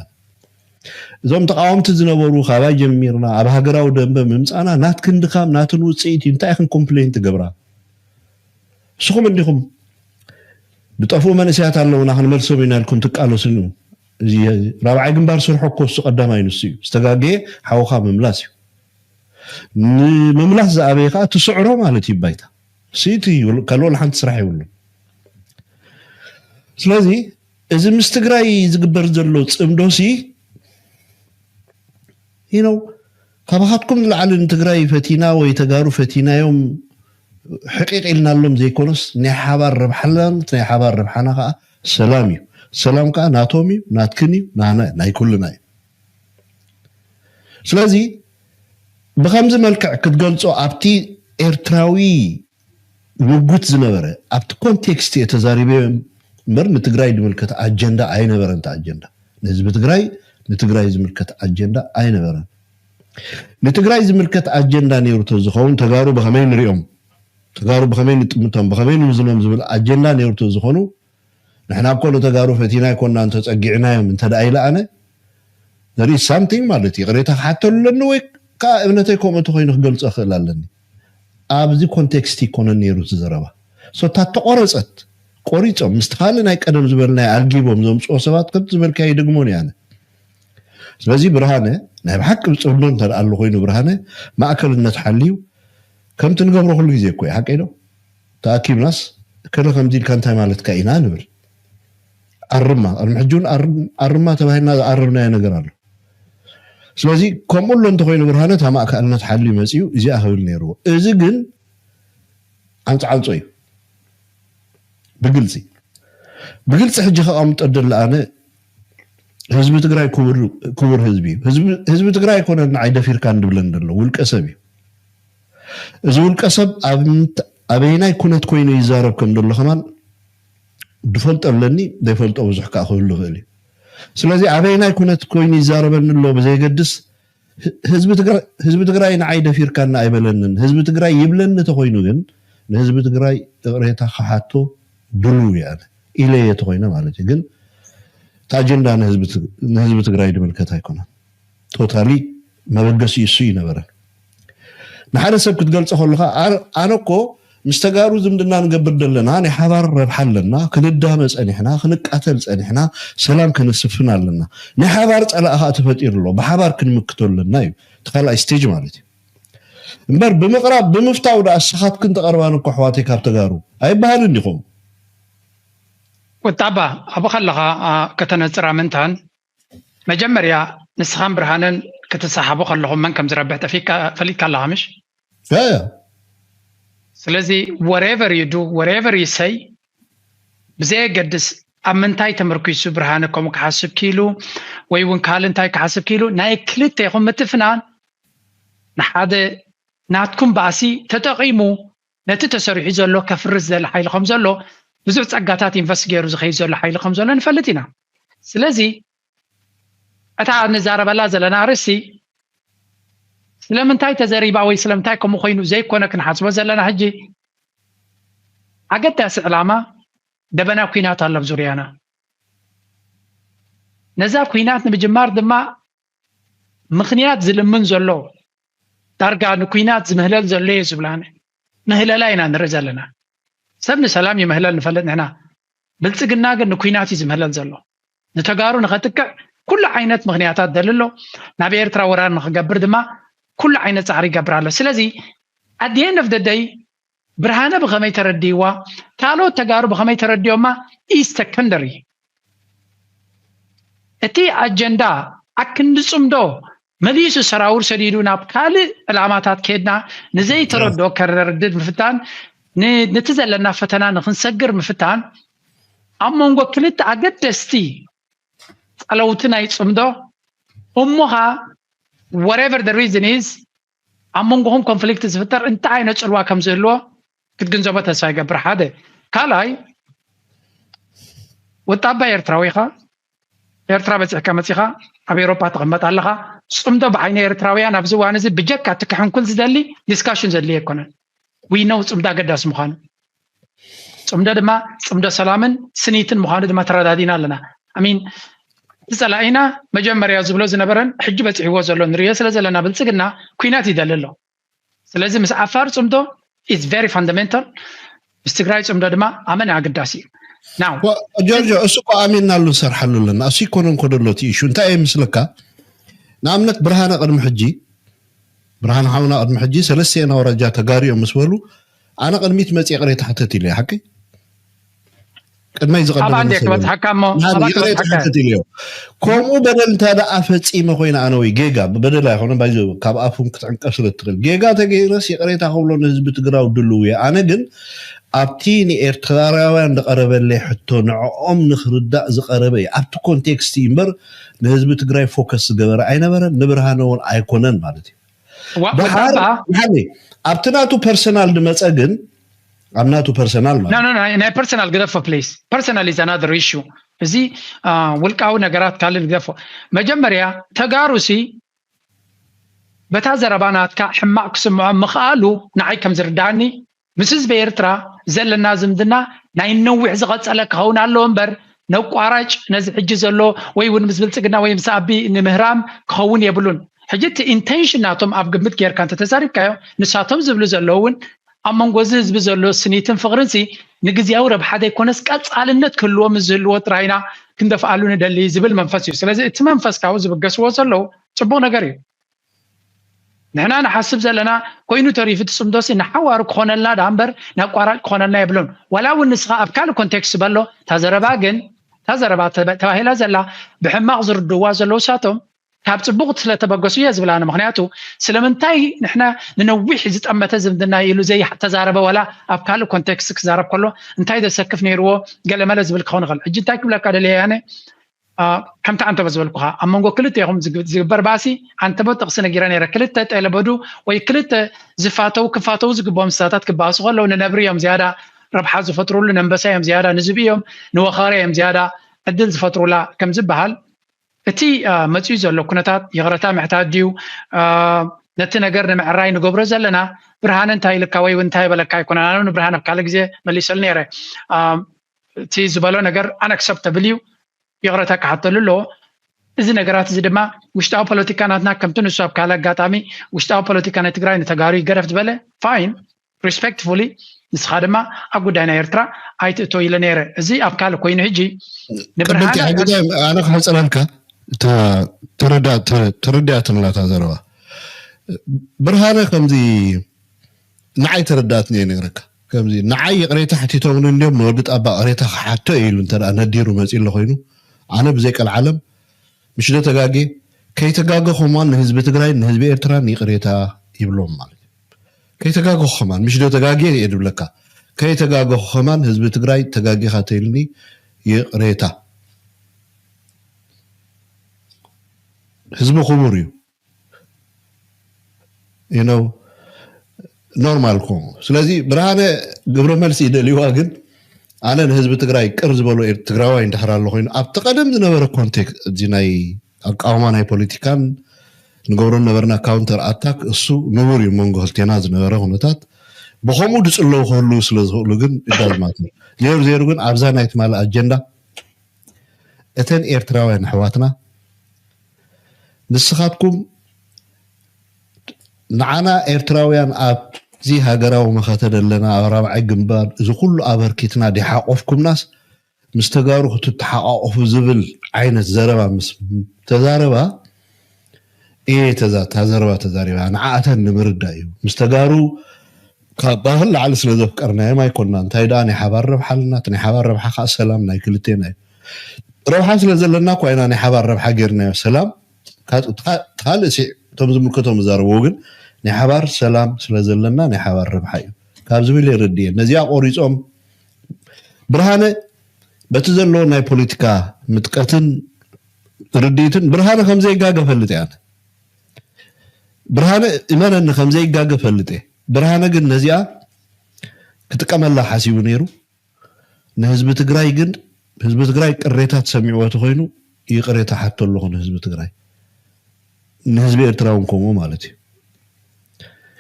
እዞም ተቃወምቲ ዝነበሩ ካባይ ጀሚርና ኣብ ሃገራዊ ደንበ ምምፃና ናትክን ድኻም ናትን ውፅኢት እዩ። እንታይ ኢኽን ኮምፕሌን ትገብራ? ንስኹም እንዲኹም ዝጠፍኡ መንእሰያት ኣለውና ክንመልሶም ኢና ኢልኩም ትቃለሱ። እዚ ራብዓይ ግንባር ስርሑ እኮ እሱ ቀዳማይ ንሱ እዩ። ዝተጋገየ ሓውኻ ምምላስ እዩ። ንምምላስ ዝኣበየ ከዓ ትስዕሮ ማለት እዩ ባይታ። ስኢቱ እዩ፣ ካልእ ሓንቲ ስራሕ የብሉን። ስለዚ እዚ ምስ ትግራይ ዝግበር ዘሎ ፅምዶ ሲ you know ካባኻትኩም ንላዕሊ ንትግራይ ፈቲና ወይ ተጋሩ ፈቲናዮም ሕቂቕ ኢልናሎም ዘይኮነስ ናይ ሓባር ረብሓናን ናይ ሓባር ረብሓና ከዓ ሰላም እዩ። ሰላም ከዓ ናቶም እዩ፣ ናትክን እዩ፣ ናና ናይ ኩልና እዩ። ስለዚ ብከምዚ መልክዕ ክትገልጾ ኣብቲ ኤርትራዊ ምጉት ዝነበረ ኣብቲ ኮንቴክስት እየ ተዛሪበ እምበር ንትግራይ ዝምልከት ኣጀንዳ ኣይነበረን። እቲ ኣጀንዳ ንህዝቢ ትግራይ ንትግራይ ዝምልከት ኣጀንዳ ኣይነበረን። ንትግራይ ዝምልከት ኣጀንዳ ነይሩ ተዝኸውን ተጋሩ ብኸመይ ንሪኦም፣ ተጋሩ ብኸመይ ንጥምቶም፣ ብኸመይ ንውዝኖም ዝብል ኣጀንዳ ነይሩ ተዝኾኑ ንሕና እኮ ንተጋሩ ፈቲና ኣይኮናን ተፀጊዕናዮም እንተ ደኣ ኢለ ኣነ there is something ማለት እዩ። ይቕሬታ ክሓተሉ ኣለኒ ወይ ከዓ እምነተይ ከምኡ እንተኮይኑ ክገልፆ ክኽእል ኣለኒ። ኣብዚ ኮንቴክስት ይኮነን ነይሩ እቲ ዘረባ። So እታ ተቆረፀት ቆሪፆም ምስቲ ካልእ ናይ ቀደም ዝበልናዮ ኣልጊቦም ዘምፅኦ ሰባት ከምቲ ዝበልካዮ ይደግሞን እየ ኣነ። ስለዚ ብርሃነ ናይ ብሓቂ ብፅምዶ እንተ ደኣ ኣሎ ኮይኑ ብርሃነ ማእከልነት ሓልዩ ከምቲ ንገብሮ ኩሉ ግዜ እኮ እዩ ሓቀይ ዶ? ተኣኪብናስ እከለ ከምዚ ኢልካ እንታይ ማለትካ ኢና ንብል። ኣርማ ቅድሚ ሕጂ እውን ኣርም- ኣርማ ተባሂልና ዝኣረምናዮ ነገር ኣሎ። ስለዚ ከምኡ ኣሎ እንተኮይኑ ብርሃነ እታ ማእከልነት ሓልዩ መፅዩ እዚኣ ክብል ነይርዎ። እዚ ግን ዓንፃዓንፆ እዩ። ብግልፂ ብግልፂ ሕጂ ከቐምጦ ደለ ኣነ ህዝቢ ትግራይ ክቡር ክቡር ህዝቢ እዩ። ህዝቢ ህዝቢ ትግራይ ኣይኮነን ንዓይ ደፊርካ እንድብለን ዘሎ ውልቀ ሰብ እዩ። እዚ ውልቀ ሰብ ኣብ ምንት- ኣበየናይ ኩነት ኮይኑ ይዛረብ ከም ዘሎ ከማን ድፈልጦ ኣለኒ። ዘይፈልጦ ብዙሕ ከዓ ክህሉ ይኽእል እዩ። ስለዚ ኣበየናይ ኩነት ኮይኑ ይዛረበኒ ኣሎ ብዘይገድስ ህ- ህዝቢ ትግራይ ህዝቢ ትግራይ ንዓይ ደፊርካና ኣይበለንን። ህዝቢ ትግራይ ይብለኒ ተኮይኑ ግን ንህዝቢ ትግራይ እቕሬታ ክሓቶ ድሉው እየ ኣነ ኢለ እየ ተኮይነ ማለት እዩ። ግን እቲ ኣጀንዳ ንህዝቢ ትግ- ንህዝቢ ትግራይ ድምልከት ኣይኮነን። ቶታሊ መበገሲ እሱ ይነበረ። ንሓደ ሰብ ክትገልጾ ከለካ ኣነ እኮ ምስ ተጋሩ ዝምድና ንገብር ዘለና ናይ ሓባር ረብሓ ኣለና። ክንዳመ ፀኒሕና፣ ክንቃተል ፀኒሕና፣ ሰላም ከነስፍን ኣለና። ናይ ሓባር ፀላእ ከዓ ተፈጢሩ ኣሎ። ብሓባር ክንምክቶ ኣለና እዩ እቲ ካልኣይ ስቴጅ ማለት እዩ። እምበር ብምቕራብ ብምፍታው ደኣ ንስኻትክን ተቐርባን እኮ ኣሕዋተይ ካብ ተጋሩ ኣይበሃልን ዲኹም? ወጣባ ኣብኡ ከለኻ ከተነፅራ ምንታን መጀመርያ ንስኻን ብርሃነን ክትሰሓቡ ከለኹም መን ከም ዝረብሕ ጠፊካ ፈሊጥካ ኣለኻ ምሽ? ስለዚ whatever you do whatever you say ብዘየገድስ ኣብ ምንታይ ተመርኪሱ ብርሃነ ከምኡ ክሓስብ ኪሉ ወይ እውን ካልእ እንታይ ክሓስብ ኪሉ ናይ ክልቴኹም ምትፍናን ንሓደ ናትኩም ባእሲ ተጠቒሙ ነቲ ተሰሪሑ ዘሎ ከፍርስ ዝደሊ ሓይሊ ከም ዘሎ ብዙሕ ፀጋታት ኢንቨስት ገይሩ ዝኸይድ ዘሎ ሓይሊ ከም ዘሎ ንፈልጥ ኢና። ስለዚ እታ ንዛረበላ ዘለና ኣርእስቲ ስለምንታይ ተዘሪባ ወይ ስለምንታይ ከምኡ ኮይኑ ዘይኮነ ክንሓስቦ ዘለና ሕጂ ኣገዳሲ ዕላማ ደበና ኩናት ኣሎ ኣብ ዙርያና። ነዛ ኩናት ንምጅማር ድማ ምኽንያት ዝልምን ዘሎ ዳርጋ ንኩናት ዝምህለል ዘሎ እዩ ዝብላነ ምህለላ ኢና ንርኢ ዘለና። ሰብ ንሰላም ይምህለል ንፈልጥ ንሕና። ብልፅግና ግን ንኩናት እዩ ዝምህለል ዘሎ። ንተጋሩ ንኸጥቅዕ ኩሉ ዓይነት ምኽንያታት ደሊ ኣሎ። ናብ ኤርትራ ወራር ንክገብር ድማ ኩሉ ዓይነት ፃዕሪ ይገብር ኣሎ። ስለዚ ኣድየን ኦፍ ደደይ ብርሃነ ብኸመይ ተረድይዋ ካልኦት ተጋሩ ብኸመይ ተረድዮማ ኢዝ ሰከንደሪ። እቲ ኣጀንዳ ኣክንዲ ፅምዶ መሊሱ ሰራውር ሰዲዱ ናብ ካልእ ዕላማታት ከድና ንዘይተረድኦ ከረድድ ምፍታን ን- ነቲ ዘለና ፈተና ንክንሰግር ምፍታን ኣብ መንጎ ክልተ ኣገደስቲ ፀለውቲ ናይ ፅምዶ እሞኻ whatever the reason is ኣብ መንጎኹም ኮንፍሊክት ዝፍጠር እንታይ ዓይነት ፅልዋ ከም ዝህልዎ ክትግንዘቦ ተስፋ ይገብር። ሓደ ካልኣይ ወጣባ ኤርትራዊ ኢኻ። ኤርትራ በፂሕካ መፂኻ ኣብ ኤሮፓ ትቕመጥ ኣለኻ። ፅምዶ ብዓይኒ ኤርትራውያን ኣብዚ እዋን እዚ ብጀካ እቲ ክሕንኩል ዝደሊ ዲስካሽን ዘድልዮ ኣይኮነን። ዊነው ፅምዶ ኣገዳሲ ምዃኑ ፅምዶ ድማ ፅምዶ ሰላምን ስኒትን ምዃኑ ድማ ተረዳዲና ኣለና። ኣሚን እቲ ፀላኢና መጀመርያ ዝብሎ ዝነበረን ሕጂ በፂሕዎ ዘሎ ንሪኦ ስለ ዘለና ብልፅግና ኩናት ይደሊ ኣሎ። ስለዚ ምስ ዓፋር ፅምዶ is very fundamental፣ ምስ ትግራይ ፅምዶ ድማ ኣመን ኣገዳሲ እዩ። Now ጆርጆ፣ እሱ እኮ ኣሚንናሉ ንሰርሓሉ ኣለና። እሱ ይኮነን ኮደሎ እቲ ኢሹ እንታይ እየ ምስለካ? ንኣብነት ብርሃነ ቅድሚ ሕጂ፣ ብርሃነ ሓውና ቅድሚ ሕጂ ሰለስተ ኣውራጃ ተጋሩ እዮም ምስ በሉ፣ ኣነ ቅድሚት መፅእ ይቕሬታ ሕተት ኢለ። ሓቂ ቅድመይ ዝቐደመ ኣባን ዲያ ክበፅሓካ እሞ ኣባ ይቕሬታ ክበፅሓካ ሕተት ኢለዮ። ከምኡ በደል እንተ ደኣ ፈፂመ ኮይነ ኣነ ወይ ጌጋ በደል ኣይኮነ ባይዘ ካብ ኣፉም ክትዕንቀፍ ስለ ትኽእል ጌጋ ተገይረስ ይቕሬታ ክብሎ ንህዝቢ ትግራዊ ድልው እየ። ኣነ ግን ኣብቲ ንኤርትራውያን ዝቐረበለይ ሕቶ ንዕኦም ንክርዳእ ዝቐረበ እዩ። ኣብቲ ኮንቴክስት እዩ እምበር ንህዝቢ ትግራይ ፎከስ ዝገበረ ኣይነበረን፣ ንብርሃነ እውን ኣይኮነን ማለት እዩ። ዋ- ደሓር ወዳባ ደሓር ኣብቲ ናቱ ፐርሰናል ድመፀ ግን ኣብ ናቱ ፐርሰናል ማለት no no no ናይ ፐርሰናል ግደፎ please. Personal is another issue. እዚ አ፣ ውልቃዊ ነገራት ካልእ ግደፎ። መጀመርያ ተጋሩሲ በታ ዘረባ ናትካ ሕማቕ ክስምዖም ምኽኣሉ ንዓይ ከም ዝርዳእኒ ምስ ህዝቢ ኤርትራ ዘለና ዝምድና ናይ ነዊሕ ዝቐጸለ ክኸውን ኣለዎ እምበር ነቋራጭ ነዚ ሕጂ ዘሎ ወይ እውን ምስ ብልጽግና ወይ ምስ ኣቢ ንምህራም ክኸውን የብሉን። ሕጂ እቲ ኢንቴንሽን ናቶም ኣብ ግምት ጌርካ እንተተዛሪብካዮ ንሳቶም ዝብሉ ዘለዉ እውን ኣብ መንጎ እዚ ህዝቢ ዘሎ ስኒትን ፍቕርን ሲ ንግዝያዊ ረብሓ ዘይኮነስ ቀጻልነት ክህልዎ ምስ ዝህልዎ ጥራይና ክንደፍኣሉ ንደሊ ዝብል መንፈስ እዩ። ስለዚ እቲ መንፈስ ካብኡ ዝብገስዎ ዘለዉ ጽቡቕ ነገር እዩ። ንሕና ንሓስብ ዘለና ኮይኑ ተሪፉ እቲ ጽምዶ ሲ ንሓዋሩ ክኾነልና ደኣ እምበር ነቋራጭ ክኾነልና የብሉን። ዋላ እውን ንስኻ ኣብ ካልእ ኮንቴክስት በሎ እታ ዘረባ ግን እታ ዘረባ ተባ- ተባሂላ ዘላ ብሕማቕ ዝርድዋ ዘለዉ ሳቶም ካብ ጽቡቕ ስለተበገሱ እየ ዝብል ኣነ። ምክንያቱ ስለምንታይ ንሕና ንነዊሕ ዝጠመተ ዝምድና ኢሉ ዘይተዛረበ ዋላ ኣብ ካልእ ኮንቴክስት ክዛረብ ከሎ እንታይ ዘሰክፍ ነይርዎ ገለመለ ዝብል ክኸውን ይኽእል። ሕጂ እንታይ ክብለካ ደልየ ኣነ አ፣ ከምቲ ኣንተ ዝበልኩኻ ኣብ መንጎ ክልተ ኢኹም ዝግ- ዝግበር ባእሲ ኣንተ በጥቕሲ ነጊረ ነይረ ክልተ ጠለበዱ ወይ ክልተ ዝፋተው ክፋተው ዝግብኦም እንስሳታት ክባእሱ ከለዉ ንነብሪ እዮም ዝያዳ ረብሓ ዝፈጥሩሉ፣ ነንበሳ እዮም ዝያዳ ንዝቢ እዮም ንወኻሪ እዮም ዝያዳ ዕድል ዝፈጥሩላ ከም ዝበሃል እቲ አ፣ መፅዩ ዘሎ ኩነታት ይቕረታ ምሕታት ድዩ አ፣ ነቲ ነገር ንምዕራይ ንገብሮ ዘለና ብርሃነ እንታይ ኢልካ ወይ እውን እንታይ በለካ ኣይኮነን። ኣነ ንብርሃነ ኣብ ካልእ ግዜ መሊሰሉ ነይረ አ፣ እቲ ዝበሎ ነገር ኣነክሰፕተብል እዩ። ይቕረታ ክሓተሉ ኣለዎ። እዚ ነገራት እዚ ድማ ውሽጣዊ ፖለቲካ ናትና ከምቲ ንሱ ኣብ ካልእ ኣጋጣሚ ውሽጣዊ ፖለቲካ ናይ ትግራይ ንተጋሩ ይገደፍ ዝበለ ፋይን ሪስፔክትፉሊ ንስኻ ድማ ኣብ ጉዳይ ናይ ኤርትራ ኣይትእቶ ኢለ ነይረ። እዚ ኣብ ካልእ ኮይኑ ሕጂ ቅድምቲ ንብርሃነ ሕጂ ኣነ ክሕፅረልካ ተረዳእትንላታ ዘረባ ብርሃነ ከምዚ ንዓይ ተረዳእትኒ እየ ነግረካ። ከምዚ ንዓይ ይቕሬታ ሕቲቶምኒ እንዲዮም ንወዲ ጣባ ቅሬታ ክሓቶ እየ ኢሉ እንተ ነዲሩ መፂ ኣሎ ኮይኑ ኣነ ብዘይ ቀልዓለም ምሽ ዶ ተጋጌ ከይተጋገኹም ንህዝቢ ትግራይ ንህዝቢ ኤርትራን ይቕሬታ ይብሎም ማለት እዩ። ከይተጋገኹ ከማን ምሽ ዶ ተጋጌ እየ ድብለካ። ከይተጋገኹ ከማን ህዝቢ ትግራይ ተጋጊኻ ተይልኒ ይቕሬታ። ህዝቢ ክቡር እዩ። you know ኖርማል ኮ ስለዚ ብርሃነ ግብረ መልሲ ይደልይዋ ግን ኣነ ንህዝቢ ትግራይ ቅር ዝበሎ ኤር- ትግራዋይ እንድሕር ኣሎ ኮይኑ ኣብቲ ቀደም ዝነበረ ኮንቴክስት እዚ ናይ ኣቃውማ ናይ ፖለቲካን ንገብሮ ነበርና ካውንተር ኣታክ እሱ ንቡር እዩ መንጎ ክልቴና ዝነበረ ኩነታት ብከምኡ ድፅለው ክህልው ስለ ዝኽእሉ ግን እዳዝማት ዜሩ ዜሩ ግን ኣብዛ ናይ ትማሊ ኣጀንዳ እተን ኤርትራውያን ኣሕዋትና ንስኻትኩም ንዓና ኤርትራውያን ኣብዚ ሃገራዊ መኸተ ዘለና ኣብ ራብዓይ ግንባር እዚ ኩሉ ኣበርኪትና ዲሓቆፍኩምናስ ምስ ተጋሩ ክትተሓቋቆፉ ዝብል ዓይነት ዘረባ ምስ ተዛረባ እየ ተዛ እታ ዘረባ ተዛሪባ ንዓኣተን ንምርዳእ እዩ ምስ ተጋሩ ካብ ባህል ላዕሊ ስለ ዘፍቀርናዮም ኣይኮንና እንታይ ደኣ ናይ ሓባር ረብሓ ኣለና እቲ ናይ ሓባር ረብሓ ከዓ ሰላም ናይ ክልቴና እዩ ረብሓ ስለ ዘለና እኳ ኢና ናይ ሓባር ረብሓ ጌርናዮ ሰላም ካልእ ሲ እቶም ዝምልከቶም ዝዛረብዎ ግን ናይ ሓባር ሰላም ስለ ዘለና ናይ ሓባር ረብሓ እዩ ካብ ዝብል የረድእየ ነዚኣ ቆሪፆም ብርሃነ በቲ ዘለዎ ናይ ፖለቲካ ምጥቀትን ርድኢትን ብርሃነ ከም ዘይጋገ ፈልጥ እየ ኣነ ብርሃነ እመነኒ ከም ዘይጋገ ፈልጥ እየ ብርሃነ ግን ነዚኣ ክጥቀመላ ሓሲቡ ነይሩ ንህዝቢ ትግራይ ግን ህዝቢ ትግራይ ቅሬታ ተሰሚዕዎ ተኮይኑ ይቅሬታ ሓቶ ኣለኹ ንህዝቢ ትግራይ ንህዝቢ ኤርትራ እውን ከምኡ ማለት እዩ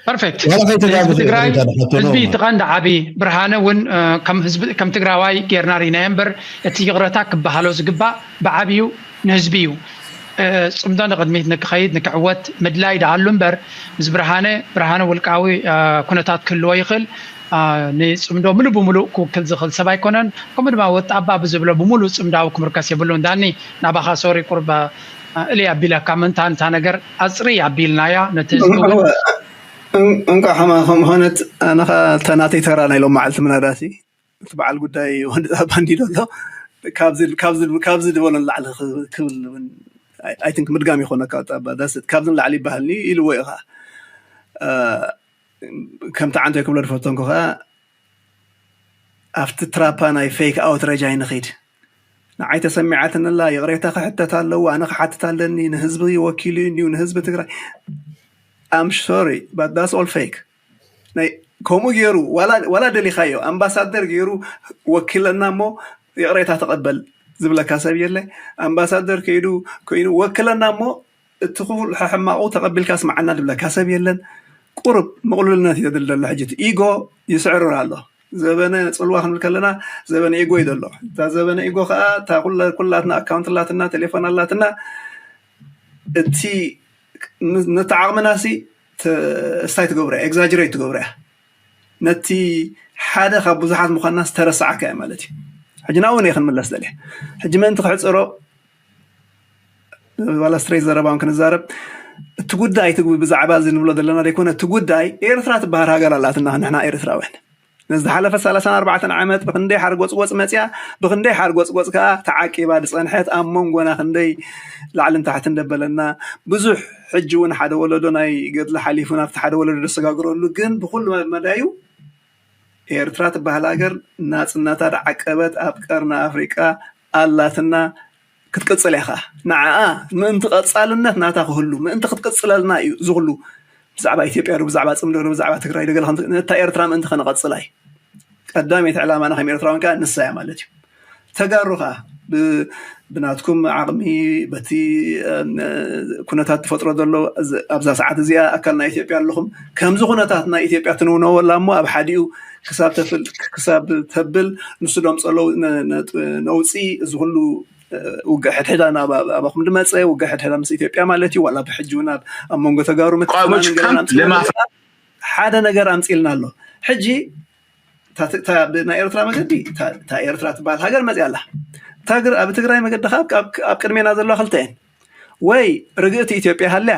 ፐርፌክት ዋላ ከይተጋገዘ ህዝቢ ትግራይ ይቅሬታ ዝሓቶ ነው ህዝቢ ማለት እቲ ቀንዲ ዓብዪ ብርሃነ እውን እ፣ ከም ህዝቢ ከም ትግራዋይ ጌርና ርኢናዮ እምበር እቲ ይቕረታ ክበሃሎ ዝግባእ ብዓብዩ ንህዝቢ እዩ ጽምዶ ንቕድሚት ንክኸይድ ንክዕወት ምድላይ ደኣሉ እምበር፣ ምስ ብርሃነ ብርሃነ ውልቃዊ ኩነታት ክህልዎ ይኽእል። ንጽምዶ ምሉእ ብምሉእ ክውክል ዝኽእል ሰብ ኣይኮነን። ከምኡ ድማ ወጣባ ብዝብሎ ብምሉእ ጽምዳዊ ክምርከስ የብሉን። ዳኒ፣ ናባኻ ሶሪ፣ ቁርብ እልይ ኣቢለካ፣ ምንታ ንታ ነገር ኣጽሪ ኣቢልናያ ነቲ ህዝቢ እውን። እንኳ ሓማ ከም ኾነት ኣነኻ ተናተይ ተራ ናይ ሎም መዓልቲ ምናዳሲ እቲ በዓል ጉዳይ ወዲ ጣባ እንዲ ዘሎ ካብዚ ዝበሎ ንላዕሊ ክብል እውን ኣይትንክ ምድጋም ይኮነካ። ጣባ ዳስ ካብዚ ንላዕሊ ይበሃልኒ ኢልዎ ኢኻ። ከምቲ ዓንቶ ክብሎ ዝፈተንኩ ከዓ ኣብቲ ትራፓ ናይ ፌክ ኣውትረጅ ኣይንኺድ። ንዓይ ተሰሚዓትንላ ይቕሬታ ክሕተት ኣለዎ፣ ኣነ ክሓትት ኣለኒ፣ ንህዝቢ ወኪሉ እዩ እንዲሁ ንህዝቢ ትግራይ። I'm sorry but that's all fake። ናይ ከምኡ ገይሩ ዋላ ደሊኻዮ ኣምባሳደር ገይሩ ወኪለና እሞ ይቕሬታ ተቐበል ዝብለካ ሰብ የለ። ኣምባሳደር ከይዱ ኮይኑ ወክለና እሞ እቲ ክፉል ሕማቑ ተቐቢልካ ስምዓና ዝብለካ ሰብ የለን። ቁሩብ ምቕሉልነት እዩ ዘድሊ ዘሎ። ሕጂ እቲ ኢጎ ይስዕርር ኣሎ። ዘበነ ፅልዋ ክንብል ከለና ዘበነ ኢጎ እዩ ዘሎ። እታ ዘበነ ኢጎ ከዓ እታ ኩላትና ኣካውንት ኣላትና፣ ቴሌፎን ኣላትና። እቲ ነቲ ዓቕምና ሲ ስታይ ትገብሮ እያ፣ ኤግዛጅሬት ትገብሮ እያ። ነቲ ሓደ ካብ ብዙሓት ምዃንና ዝተረስዓካ እያ ማለት እዩ። ሕጂ ናብኡ እየ ክንምለስ ደልየ። ሕጂ ምእንቲ ክሕፅሮ ዋላ ስትሬት ዘረባውን ክንዛረብ፣ እቲ ጉዳይ እቲ ብዛዕባ እዚ ንብሎ ዘለና ዘይኮነ፣ እቲ ጉዳይ ኤርትራ ትበሃል ሃገር ኣላትና። ንሕና ኤርትራውያን ነዚ ዝሓለፈ ሰላሳን ኣርባዕተን ዓመት ብክንደይ ሓርጎፅጎፅ መፅያ፣ ብክንደይ ሓርጎፅጎፅ ከዓ ተዓቂባ ዝፀንሐት፣ ኣብ መንጎና ክንደይ ላዕልን ታሕትን ደበለና፣ ብዙሕ ሕጂ እውን ሓደ ወለዶ ናይ ገድሊ ሓሊፉ ናብቲ ሓደ ወለዶ ደሰጋግረሉ፣ ግን ብኩሉ መዳዩ ኤርትራ ትበሃል ሃገር ናፅነታ ዝዓቀበት ኣብ ቀርኒ ኣፍሪቃ ኣላትና። ክትቅፅል እያ ከዓ ንዓኣ ምእንቲ ቀፃልነት ናታ ክህሉ ምእንቲ ክትቅፅለልና እዩ እዚ ኩሉ ብዛዕባ ኢትዮጵያ ዶ ብዛዕባ ፅምዶ ዶ ብዛዕባ ትግራይ ዶ ገለ ከምቲ ነታ ኤርትራ ምእንቲ ከነቐፅላ እዩ። ቀዳመይቲ ዕላማና ከም ኤርትራውያን ከዓ ንሳ እያ ማለት እዩ። ተጋሩ ከዓ ብ- ብናትኩም ዓቕሚ በቲ እም፣ ኩነታት ትፈጥሮ ዘሎ እዚ- ኣብዛ ሰዓት እዚኣ ኣካል ናይ ኢትዮጵያ ኣለኹም። ከምዚ ኩነታት ናይ ኢትዮጵያ ትንውነወላ እሞ ኣብ ሓዲኡ ክሳብ ተፍል ክሳብ ተብል ንሱ ደምፀሎ ነ- ነ- ነውፂ እዚ ኩሉ ውግእ ሕድሕዳ ናብ ኣባኹም ድመፀ ውግእ ሕድሕዳ ምስ ኢትዮጵያ ማለት እዩ። ዋላ ብሕጂ እውን ኣብ ኣብ መንጎ ተጋሩ ምትፍናን ገለ ኣምፂእና ለማፍ- ሓደ ነገር ኣምፂልና ኣሎ። ሕጂ እታ- እታ ብናይ ኤርትራ መገዲ እታ- እታ ኤርትራ ትበሃል ሃገር መፅያ ኣላ። እታ ግር- ኣብ ትግራይ መገዲ ከዓ ኣብ- ኣብ ቅድሜና ዘለዋ ክልተ እየን። ወይ ርግእቲ ኢትዮጵያ ሃልያ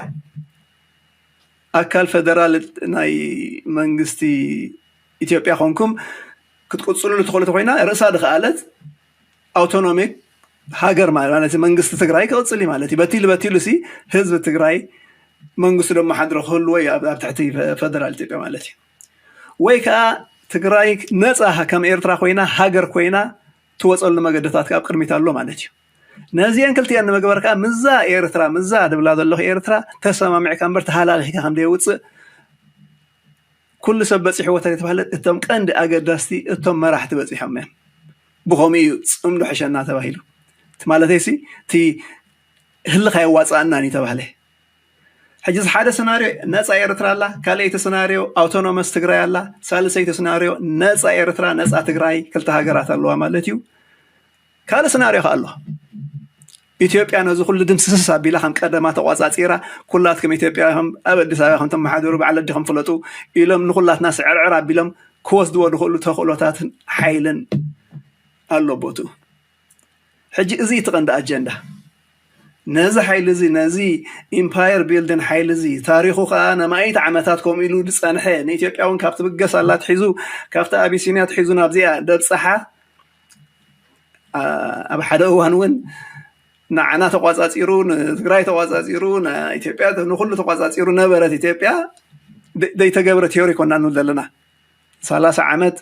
ኣካል ፌደራል ናይ መንግስቲ ኢትዮጵያ ኮንኩም ክትቅፅሉ ትኽእሉ ተኮይና ርእሳ ድኸኣለት ኣውቶኖሚክ ሃገር ማለት ማለት መንግስቲ ትግራይ ክቕፅል እዩ ማለት እዩ። በቲሉ በቲሉ ሲ ህዝቢ ትግራይ መንግስቱ ደመሓድሮ ክህልዎ እዩ ኣብ ኣብ ትሕቲ ፈ- ፌደራል ኢትዮጵያ ማለት እዩ። ወይ ከዓ ትግራይ ነፃ ከም ኤርትራ ኮይና ሃገር ኮይና ትወፀሉ መገድታት ኣብ ቅድሚት ኣሎ ማለት እዩ። ነዚአን ክልቲአን ንምግባር ከዓ ምዛ ኤርትራ ምዛ ድብላ ዘለኹ ኤርትራ ተሰማሚዕካ እምበር ተሃላሊኽካ ከም ደየውፅእ ኩሉ ሰብ በፂሕዎ ተተባህለ እቶም ቀንዲ ኣገዳስቲ እቶም መራሕቲ በፂሖም እዮም። ብኸምኡ እዩ ፅምዶ ሕሸና ተባሂሉ። እቲ ማለተይ ሲ እቲ ህልኽ ኣየዋፅኣናን እዩ ተባህለ። ሕጂ እዚ ሓደ ሰናርዮ ነፃ ኤርትራ ኣላ፣ ካልኣይቲ ሰናርዮ ኣውቶኖመስ ትግራይ ኣላ፣ ሳልሰይቲ ሰናርዮ ነፃ ኤርትራ ነፃ ትግራይ ክልተ ሃገራት ኣለዋ ማለት እዩ። ካልእ ሰናርዮ ከ ኣሎ። ኢትዮጵያ ነዚ ኩሉ ድምስስስ ኣቢላ ከም ቀደማ ተቋፃፂራ ኩላትኩም ኢትዮጵያ ኢኹም ኣብ ኣዲስ ኣበባ ከም ተመሓደሩ ባዕለ ዲኹም ፍለጡ ኢሎም ንኩላትና ስዕርዕር ኣቢሎም ክወስድዎ ዝኽእሉ ተኽእሎታትን ሓይልን ኣሎ ቦትኡ። ሕጂ እዚ እቲ ቀንዲ ኣጀንዳ። ነዚ ሓይሊ እዚ ነዚ ኢምፓየር ቢልድን ሓይሊ እዚ ታሪኹ ከዓ ነማኢት ዓመታት ከምኡ ኢሉ ዝፀንሐ ንኢትዮጵያ እውን ካብቲ ብገሳላ ትሒዙ ካብቲ ኣቢሲንያ ትሒዙ ናብዚኣ ደብፅሓ ኣብ ሓደ እዋን እውን ንዓና ተቋፃፂሩ ንትግራይ ተቋፃፂሩ ንኢትዮጵያ ንኩሉ ተቋፃፂሩ ነበረት ኢትዮጵያ ዘይተገብረ ቴዮሪ ኮና ንብል ዘለና። ሰላሳ ዓመት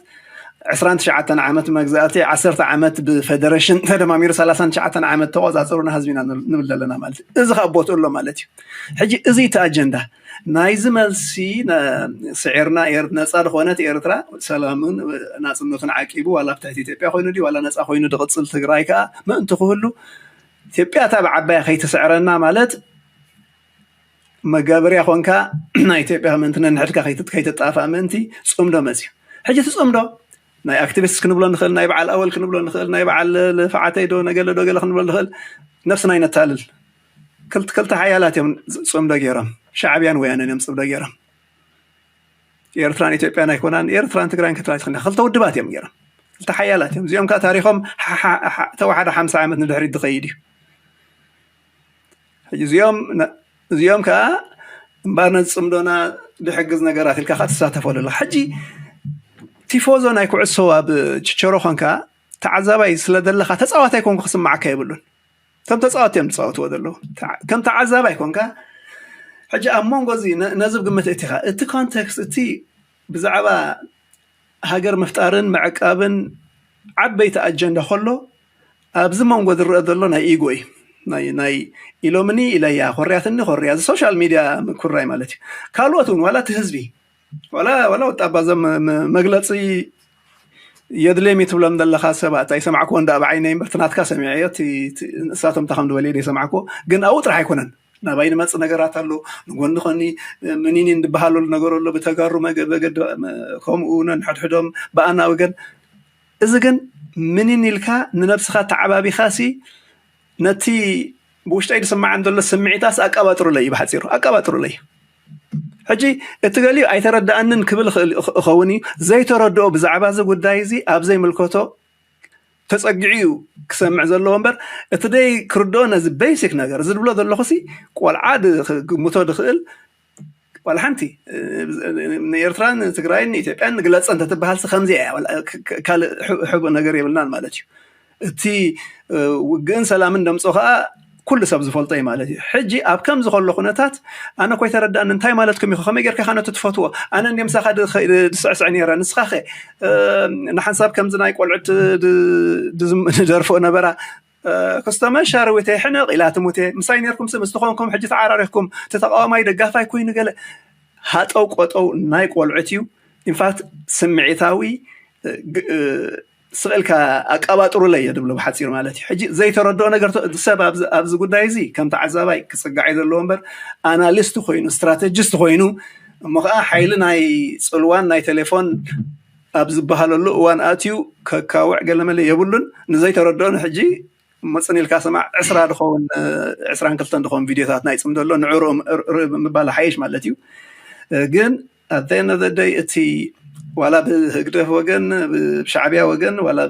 ዕስራን ትሽዓተን ዓመት መግዛእቲ ዓሰርተ ዓመት ብፌደሬሽን ተደማሚሩ ሰላሳን ትሽዓተን ዓመት ተቆፃፀሩና ህዝቢና ንብል ዘለና ማለት እዩ። እዚ ካብ ቦትኡ ኣሎ ማለት እዩ። ሕጂ እዚ እቲ ኣጀንዳ ናይዚ መልሲ ስዒርና ነፃ ዝኾነት ኤርትራ ሰላምን ናፅነቱን ዓቂቡ ዋላ ኣብ ትሕቲ ኢትዮጵያ ኮይኑ ድዩ ዋላ ነፃ ኮይኑ ድቕፅል ትግራይ ከዓ ምእንቲ ክህሉ ኢትዮጵያ እታ ብዓባያ ከይትስዕረና ማለት መጋበርያ ኮንካ ናይ ኢትዮጵያ ምእንቲ ነንሕድካ ከይትጣፋእ ምእንቲ ፅምዶ መፅዩ። ሕጂ እቲ ፅምዶ ናይ ኣክቲቪስት ክንብሎ ንኽእል፣ ናይ በዓል ኣወል ክንብሎ ንኽእል፣ ናይ በዓል ልፍዓተይ ዶ ነገለ ዶ ገለ ክንብሎ ንኽእል። ነብስና ይነታልል። ክልተ ሓያላት እዮም ጽምዶ ገይሮም። ሻዕብያን ወያነን እዮም ጽምዶ ገይሮም። ኤርትራን ኢትዮጵያን ኣይኮናን፣ ኤርትራን ትግራይን ክትላ ትኽና ክልተ ውድባት እዮም ገይሮም። ክልተ ሓያላት እዮም። እዚኦም ከዓ ታሪኾም ተወሓደ ሓምሳ ዓመት ንድሕሪት ዝኸይድ እዩ። ሕጂ እዚኦም እዚኦም ከዓ እምበር ነዚ ጽምዶና ዝሕግዝ ነገራት ኢልካ ከዓ ትሳተፈሉ ኣለካ። ሕጂ ቲፎዞ ናይ ኩዕሶ ኣብ ችቸሮ ኮንካ ተዓዛባይ ስለ ዘለካ ተፃዋታይ ኮንኩ ክስማዓካ የብሉን። እቶም ተፃወቲ እዮም ዝፃወትዎ ዘለዉ። ከም ተዓዛባይ ኮንካ ሕጂ ኣብ መንጎ እዚ ነዚ ግምት እቲኻ እቲ ኮንቴክስት እቲ ብዛዕባ ሃገር ምፍጣርን ምዕቃብን ዓበይቲ ኣጀንዳ ከሎ ኣብዚ መንጎ ዝረአ ዘሎ ናይ ኢጎ እዩ። ናይ ኢሎምኒ ኢለያ ኮርያትኒ ኮርያ እዚ ሶሻል ሚድያ ምኩራይ ማለት እዩ። ካልኦት እውን ዋላ እቲ ህዝቢ ዋላ ዋላ ወጣ ኣባዘም መግለፂ የድልየም ትብሎም ዘለካ ሰባት ኣይሰማዕኩዎ እንዳ ብዓይነይ እምበር ትናትካ ሰሚዐዮ ንሳቶም ተከም ዝበለ ዘይሰማዕኩዎ ግን ኣብኡ ጥራሕ ኣይኮነን ናባይ ንመፅ ነገራት ኣሎ ንጎኒ ኮኒ ምኒኒን ዝበሃለሉ ነገር ኣሎ ብተጋሩ መገበገድ ከምኡ ነንሕድሕዶም ብኣና ወገን እዚ ግን ምኒን ኢልካ ንነብስካ ተዓባቢካ ሲ ነቲ ብውሽጠይ ዝስማዓን ዘሎ ስምዒታስ ኣቀባጥሩለይ እዩ ብሓፂሩ ኣቀባጥሩለይ ሕጂ እቲ ገሊኡ ኣይተረዳኣንን ክብል እኸውን እዩ ዘይተረድኦ ብዛዕባ እዚ ጉዳይ እዚ ኣብ ዘይምልከቶ ተፀጊዑ እዩ ክሰምዕ ዘለዎ እምበር እቲ ደይ ክርድኦ ነዚ ቤሲክ ነገር እዚ ዝብሎ ዘለኹ ሲ ቆልዓ ክግምቶ ዝኽእል ዋላ ሓንቲ ንኤርትራን ትግራይን ንኢትዮጵያን ንግለፀ እንተትበሃል ሲ ከምዚ እያ ካልእ ሕቡእ ነገር የብልናን ማለት እዩ እቲ ውግእን ሰላምን ደምፆ ከዓ ኩሉ ሰብ ዝፈልጦ እዩ ማለት እዩ ሕጂ ኣብ ከምዚ ከሎ ኩነታት ኣነ ኮይ ተረዳእኒ እንታይ ማለትኩም ኢኹ ከመይ ጌርካ ነቲ ትፈትዎ ኣነ እንዲ ምሳኻ ድስዕስዕ ነረ ንስኻ ኸ ንሓንሳብ ከምዚ ናይ ቆልዑት ድደርፍኦ ነበራ ክስተመ ሻርዊተ ሕነቕ ኢላ ትሙቴ ምሳይ ነርኩም ሲ ምስትኾንኩም ሕጂ ተዓራሪኽኩም እቲ ተቃዋማይ ደጋፋይ ኮይኑ ገለ ሃጠው ቆጠው ናይ ቆልዑት እዩ ኢንፋክት ስምዒታዊ ስቕልካ ኣቀባጥሩለይ እየ ድብሎ ብሓፂሩ ማለት እዩ ሕጂ ዘይተረድኦ ነገር ሰብ ኣብዚ ጉዳይ እዚ ከም ተዓዛባይ ክፅጋዕ እዩ ዘለዎ እምበር ኣናሊስት ኮይኑ ስትራቴጂስት ኮይኑ እሞ ከዓ ሓይሊ ናይ ፅልዋን ናይ ቴሌፎን ኣብ ዝበሃለሉ እዋን ኣትዩ ከካውዕ ገለመለ የብሉን ንዘይተረድኦ ንሕጂ መፅን ኢልካ ስማዕ ዕስራ ድኸውን ዕስራን ክልተን ድኸውን ቪድዮታት ናይ ፅምዶ ኣሎ ንዕሩ ምባል ሓይሽ ማለት እዩ ግን ኣተነዘደይ እቲ ዋላ ብህግደፍ ወገን ብሻዕቢያ ወገን ዋላ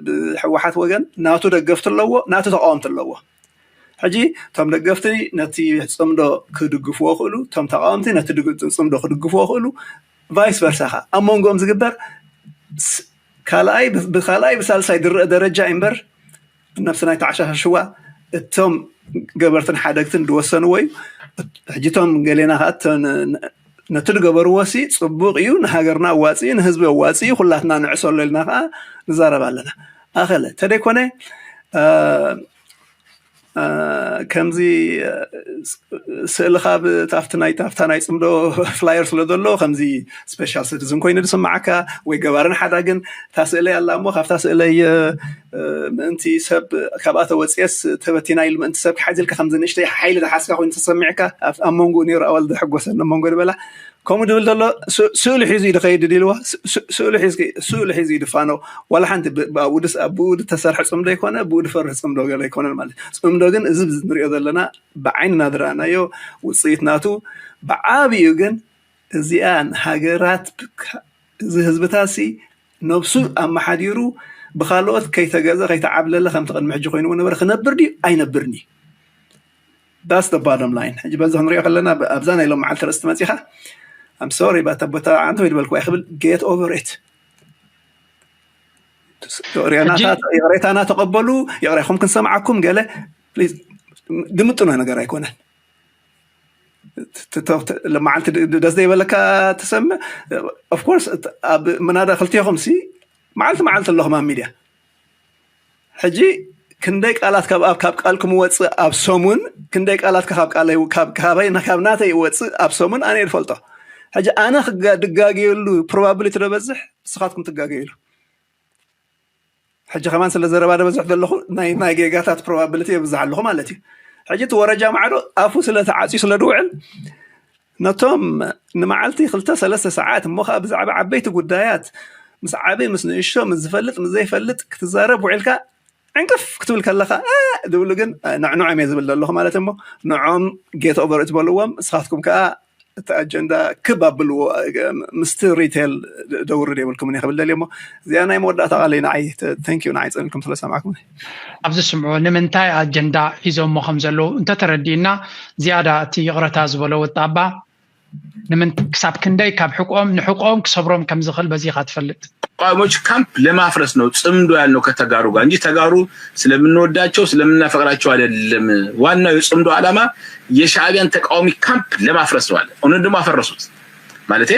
ብህወሓት ወገን ናቱ ደገፍቲ ኣለዎ ናቱ ተቃወምቲ ኣለዎ ሕጂ እቶም ደገፍቲ ነቲ ፅምዶ ክድግፍዎ ክእሉ እቶም ተቃወምቲ ነቲ ፅምዶ ክድግፍዎ ክእሉ ቫይስ ቨርሳ ካ ኣብ መንጎኦም ዝግበር ካልኣይ ብካልኣይ ብሳልሳይ ዝረአ ደረጃ እምበር ነብሲ ናይ ተዓሻሻሽዋ እቶም ገበርትን ሓደግትን ዝወሰንዎ እዩ ሕጂቶም ገሌና ከዓ ነቲ ዝገበርዎ ሲ ፅቡቅ እዩ ንሃገርና ኣዋፂ ንህዝቢ ኣዋፂ ኩላትና ንዕሰሎ ኢልና ከዓ ንዛረብ ኣለና ኣኸለ ተደይኮነ ከምዚ ስእልኻ ብታፍቲ ናይ ታፍታ ናይ ፅምዶ ፍላየር ስለ ዘሎ ከምዚ ስፔሻል ሲቲዝን ኮይኑ ዝስማዓካ ወይ ገባርን ሓዳግን እታ ስእለይ ኣላ እሞ ካብታ ስእለይ ምእንቲ ሰብ ካብኣ ተወፅኤስ ተበቲና ኢሉ ምእንቲ ሰብ ክሓዝልካ ከምዚ ንእሽተይ ሓይሊ ዝሓዝካ ኮይኑ ተሰሚዕካ ኣብ መንጎኡ ነይሩ ኣዋል ዘሐጎሰኒ መንጎ ዝበላ ከምኡ ድብል ዘሎ ስእሉ ሒዙ እዩ ድኸይድ ድልዋ ስእሉ ሒዙ እዩ ድፋኖ ዋላ ሓንቲ ብኡ ዝተሰርሐ ፅምዶ ኣይኮነ ብኡ ድፈርህ ፅምዶ ገለ ኣይኮነን ማለት ፅምዶ ግን እዚ ንሪኦ ዘለና ብዓይንና ዝረኣናዮ ውፅኢት ናቱ ብዓብኡ ግን እዚኣ ሃገራት እዚ ህዝብታት ሲ ነብሱ ኣመሓዲሩ ብካልኦት ከይተገዘ ከይተዓብለለ ከምቲ ቅድሚ ሕጂ ኮይኑ ነበረ ክነብር ድዩ ኣይነብርን እዩ that's the bottom line ሕጂ በዚ ክንሪኦ ከለና ኣብዛ ናይ ሎም መዓልቲ ርእስቲ መፂኻ I'm sorry ባታ ቦታ ኣንተ ወይ ዝበልኩ ኣይክብል get over it ይቕሬታና ተቐበሉ ይቕሬኹም ክንሰምዓኩም ገለ ድምጥኖ ነገር ኣይኮነን ለመዓልቲ ደስ ዘይበለካ ትሰምዕ of course ኣብ መናዳ ክልቲኹም ሲ መዓልቲ መዓልቲ ኣለኹም ኣብ ሚድያ ሕጂ ክንደይ ቃላት ካብ ኣብ ካብ ቃል ክምወፅእ ኣብ ሰሙን ክንደይ ቃላት ካብ ቃለይ ካብ ናተይ ይወፅእ ኣብ ሰሙን ኣነ ይፈልጦ ሕጂ ኣነ ድጋገየሉ ፕሮባብሊቲ ዶ በዝሕ ንስኻትኩም ትጋገየሉ ሕጂ ከማን ስለ ዘረባ ደበዝሕ ዘለኹ ናይ ጌጋታት ፕሮባብሊቲ የብዝሕ ኣለኹ ማለት እዩ ሕጂ እቲ ወረጃ ማዕዶ ኣፉ ስለ ተዓፅዩ ስለ ድውዕል ነቶም ንመዓልቲ ክልተ ሰለስተ ሰዓት እሞ ከዓ ብዛዕባ ዓበይቲ ጉዳያት ምስ ዓበይ ምስ ንእሽቶ ምስ ዝፈልጥ ምስ ዘይፈልጥ ክትዛረብ ውዒልካ ዕንቅፍ ክትብል ከለኻ፣ "እ" ዝብሉ ግን፣ "ንዕንዖም እየ ዝብል ዘለኹ" ማለት እሞ፣ ንዖም ጌት ኦቨር እትበልዎም፣ ንስኻትኩም ከኣ እቲ ኣጀንዳ ክብ ኣብልዎ፣ ምስቲ ሪቴል ደውርድ የብልኩምን እየ ክብል ደልየ እሞ፣ እዚኣ ናይ መወዳእታ ቃለይ ንዓይ፣ ተ-፣ ተንኪዩ ንዓይ ጸኒልኩም ስለ ሰማዕኩምኒ። ኣብዚ ስምዑ፣ ንምንታይ ኣጀንዳ ሒዞሞ ከም ዘለዉ እንተተረዲእና፣ ዝያዳ እቲ ይቕረታ ዝበሎ ወጣባ፣ ንምንት-፣ ክሳብ ክንደይ ካብ ሕቆም፣ ንሕቆም ክሰብሮም ከም ዝኽእል በዚኻ ትፈልጥ። ተቃዋሚዎች ካምፕ ለማፍረስ ነው ጽምዶ ያልነው ከተጋሩ ጋር እንጂ ተጋሩ ስለምንወዳቸው ስለምናፈቅራቸው አይደለም። ዋናው የጽምዶ ዓላማ የሻዕቢያን ተቃዋሚ ካምፕ ለማፍረስ ነው አለ። እውነት ደግሞ አፈረሱት። ማለቴ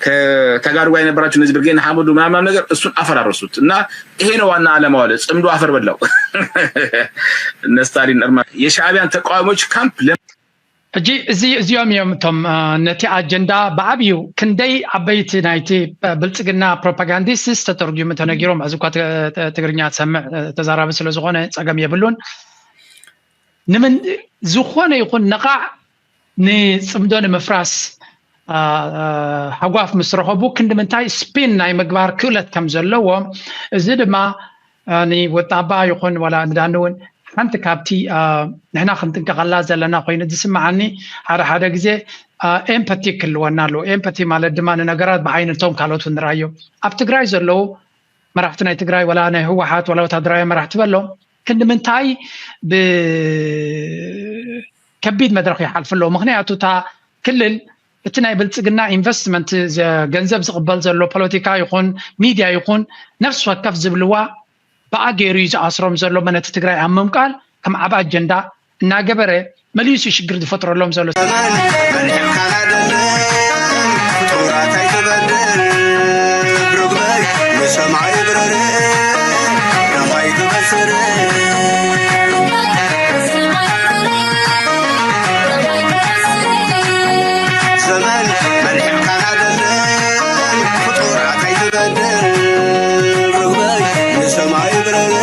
ከተጋሩ ጋር የነበራቸው እነዚህ ብርጌድ ንሓመዱ ምናምን ነገር እሱን አፈራረሱት እና ይሄ ነው ዋና ዓላማው አለ። ጽምዶ አፈር በላው። እነ ስታሊን እርማ የሻዕቢያን ተቃዋሚዎች ካምፕ ለ- ሕጂ እዚ፣ እዚኦም እዮም እቶም፣ አ፣ ነቲ ኣጀንዳ ብዓብዩ ክንደይ ዓበይቲ ናይቲ፣ አ፣ ብልጽግና ፕሮፓጋንዲስትስ ተተርጉሙ ተነጊሮም። እዚ እኳ ተ-፣ ተ-፣ ትግርኛ ትሰምዕ፣ አ፣ ተዛራቢ ስለ ዝኾነ ጸገም የብሉን። ንምን-፣ ዝኾነ ይኹን ነቓዕ ንጽምዶ ንምፍራስ፣ አ፣ አ፣ ሃጓፍ ምስ ረኸቡ ክንዲ ምንታይ ስፒን ናይ ምግባር ክእለት ከም ዘለዎም፣ እዚ ድማ፣ አ፣ ንወጣባ ይኹን ዋላ ንዳኒ እውን ሓንቲ ካብቲ፣ አ፣ ንሕና ክንጥንቀቐላ ዘለና ኮይኑ ዝስምዓኒ፣ ሓደ ሓደ ግዜ፣ አ፣ ኤምፐቲ ክህልወና ኣለዎ። ኤምፐቲ ማለት ድማ ንነገራት ብዓይኒ እቶም ካልኦት ንርኣዮ። ኣብ ትግራይ ዘለዉ መራሕቲ ናይ ትግራይ ዋላ ናይ ህወሓት ዋላ ወታደራዊ መራሕቲ በሎም ክንዲ ምንታይ ብ-፣ ከቢድ መድረኽ ይሓልፉ ኣለዉ። ምኽንያቱ እታ ክልል እቲ ናይ ብልጽግና ኢንቨስትመንት ዘ-፣ ገንዘብ ዝቕበል ዘሎ ፖለቲካ ይኹን ሚድያ ይኹን ነፍሲ ወከፍ ዝብልዋ ብኣ ገይሩ እዩ ዝኣስሮም ዘሎ። መነቲ ትግራይ ኣብ ምምቃል ከም ዓብ ኣጀንዳ እናገበረ መሊሱ ሽግር ዝፈጥረሎም ዘሎ። ዘመን መልሕቕካን ኣይደለን ፍጡራት ኣይትበድል ርግበይ ንሰማይ ብረረ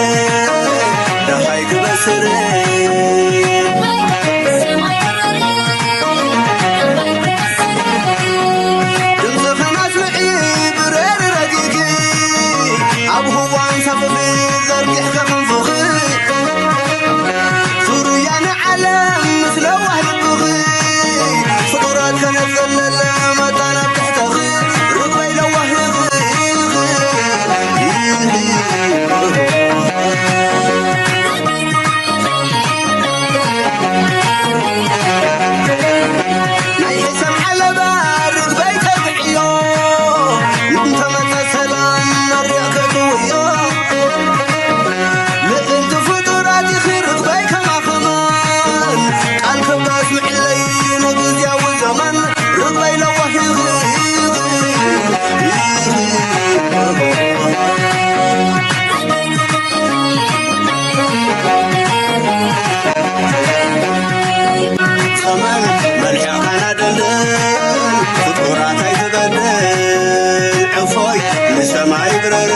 ደሃይ ክበስር ድምፅኽን ኣስምዒ ብረር ረጊጊ ኣብ ህዋን ሰፍኺ ዘርጊሕኪ ክንፍኺ ዙርያ ንዓለም ምስ ለዋህ ልብኺ ፍጡራት ከነዘለለ መጣን ኣብ ትሕተኺ ርግበይ ለዋህ ናይ ሕሰም ዓለባ ርግበይ ተብዕዮ እንተመፀ ሰላም መሪቕ ከጥውዮ ልዕልቲ ፍጡራት ኢኺ ርግበይ ከማኸማን ቃል ከባ ኣስምዕለይ ንግዝያዊ ዘመን ርግበይ ለዋህ ኢኺ ጸመን መልሕቕካና ደንደን ፍጡራት ኣይትበድል ዕፎይ ንሰማይ ብረረ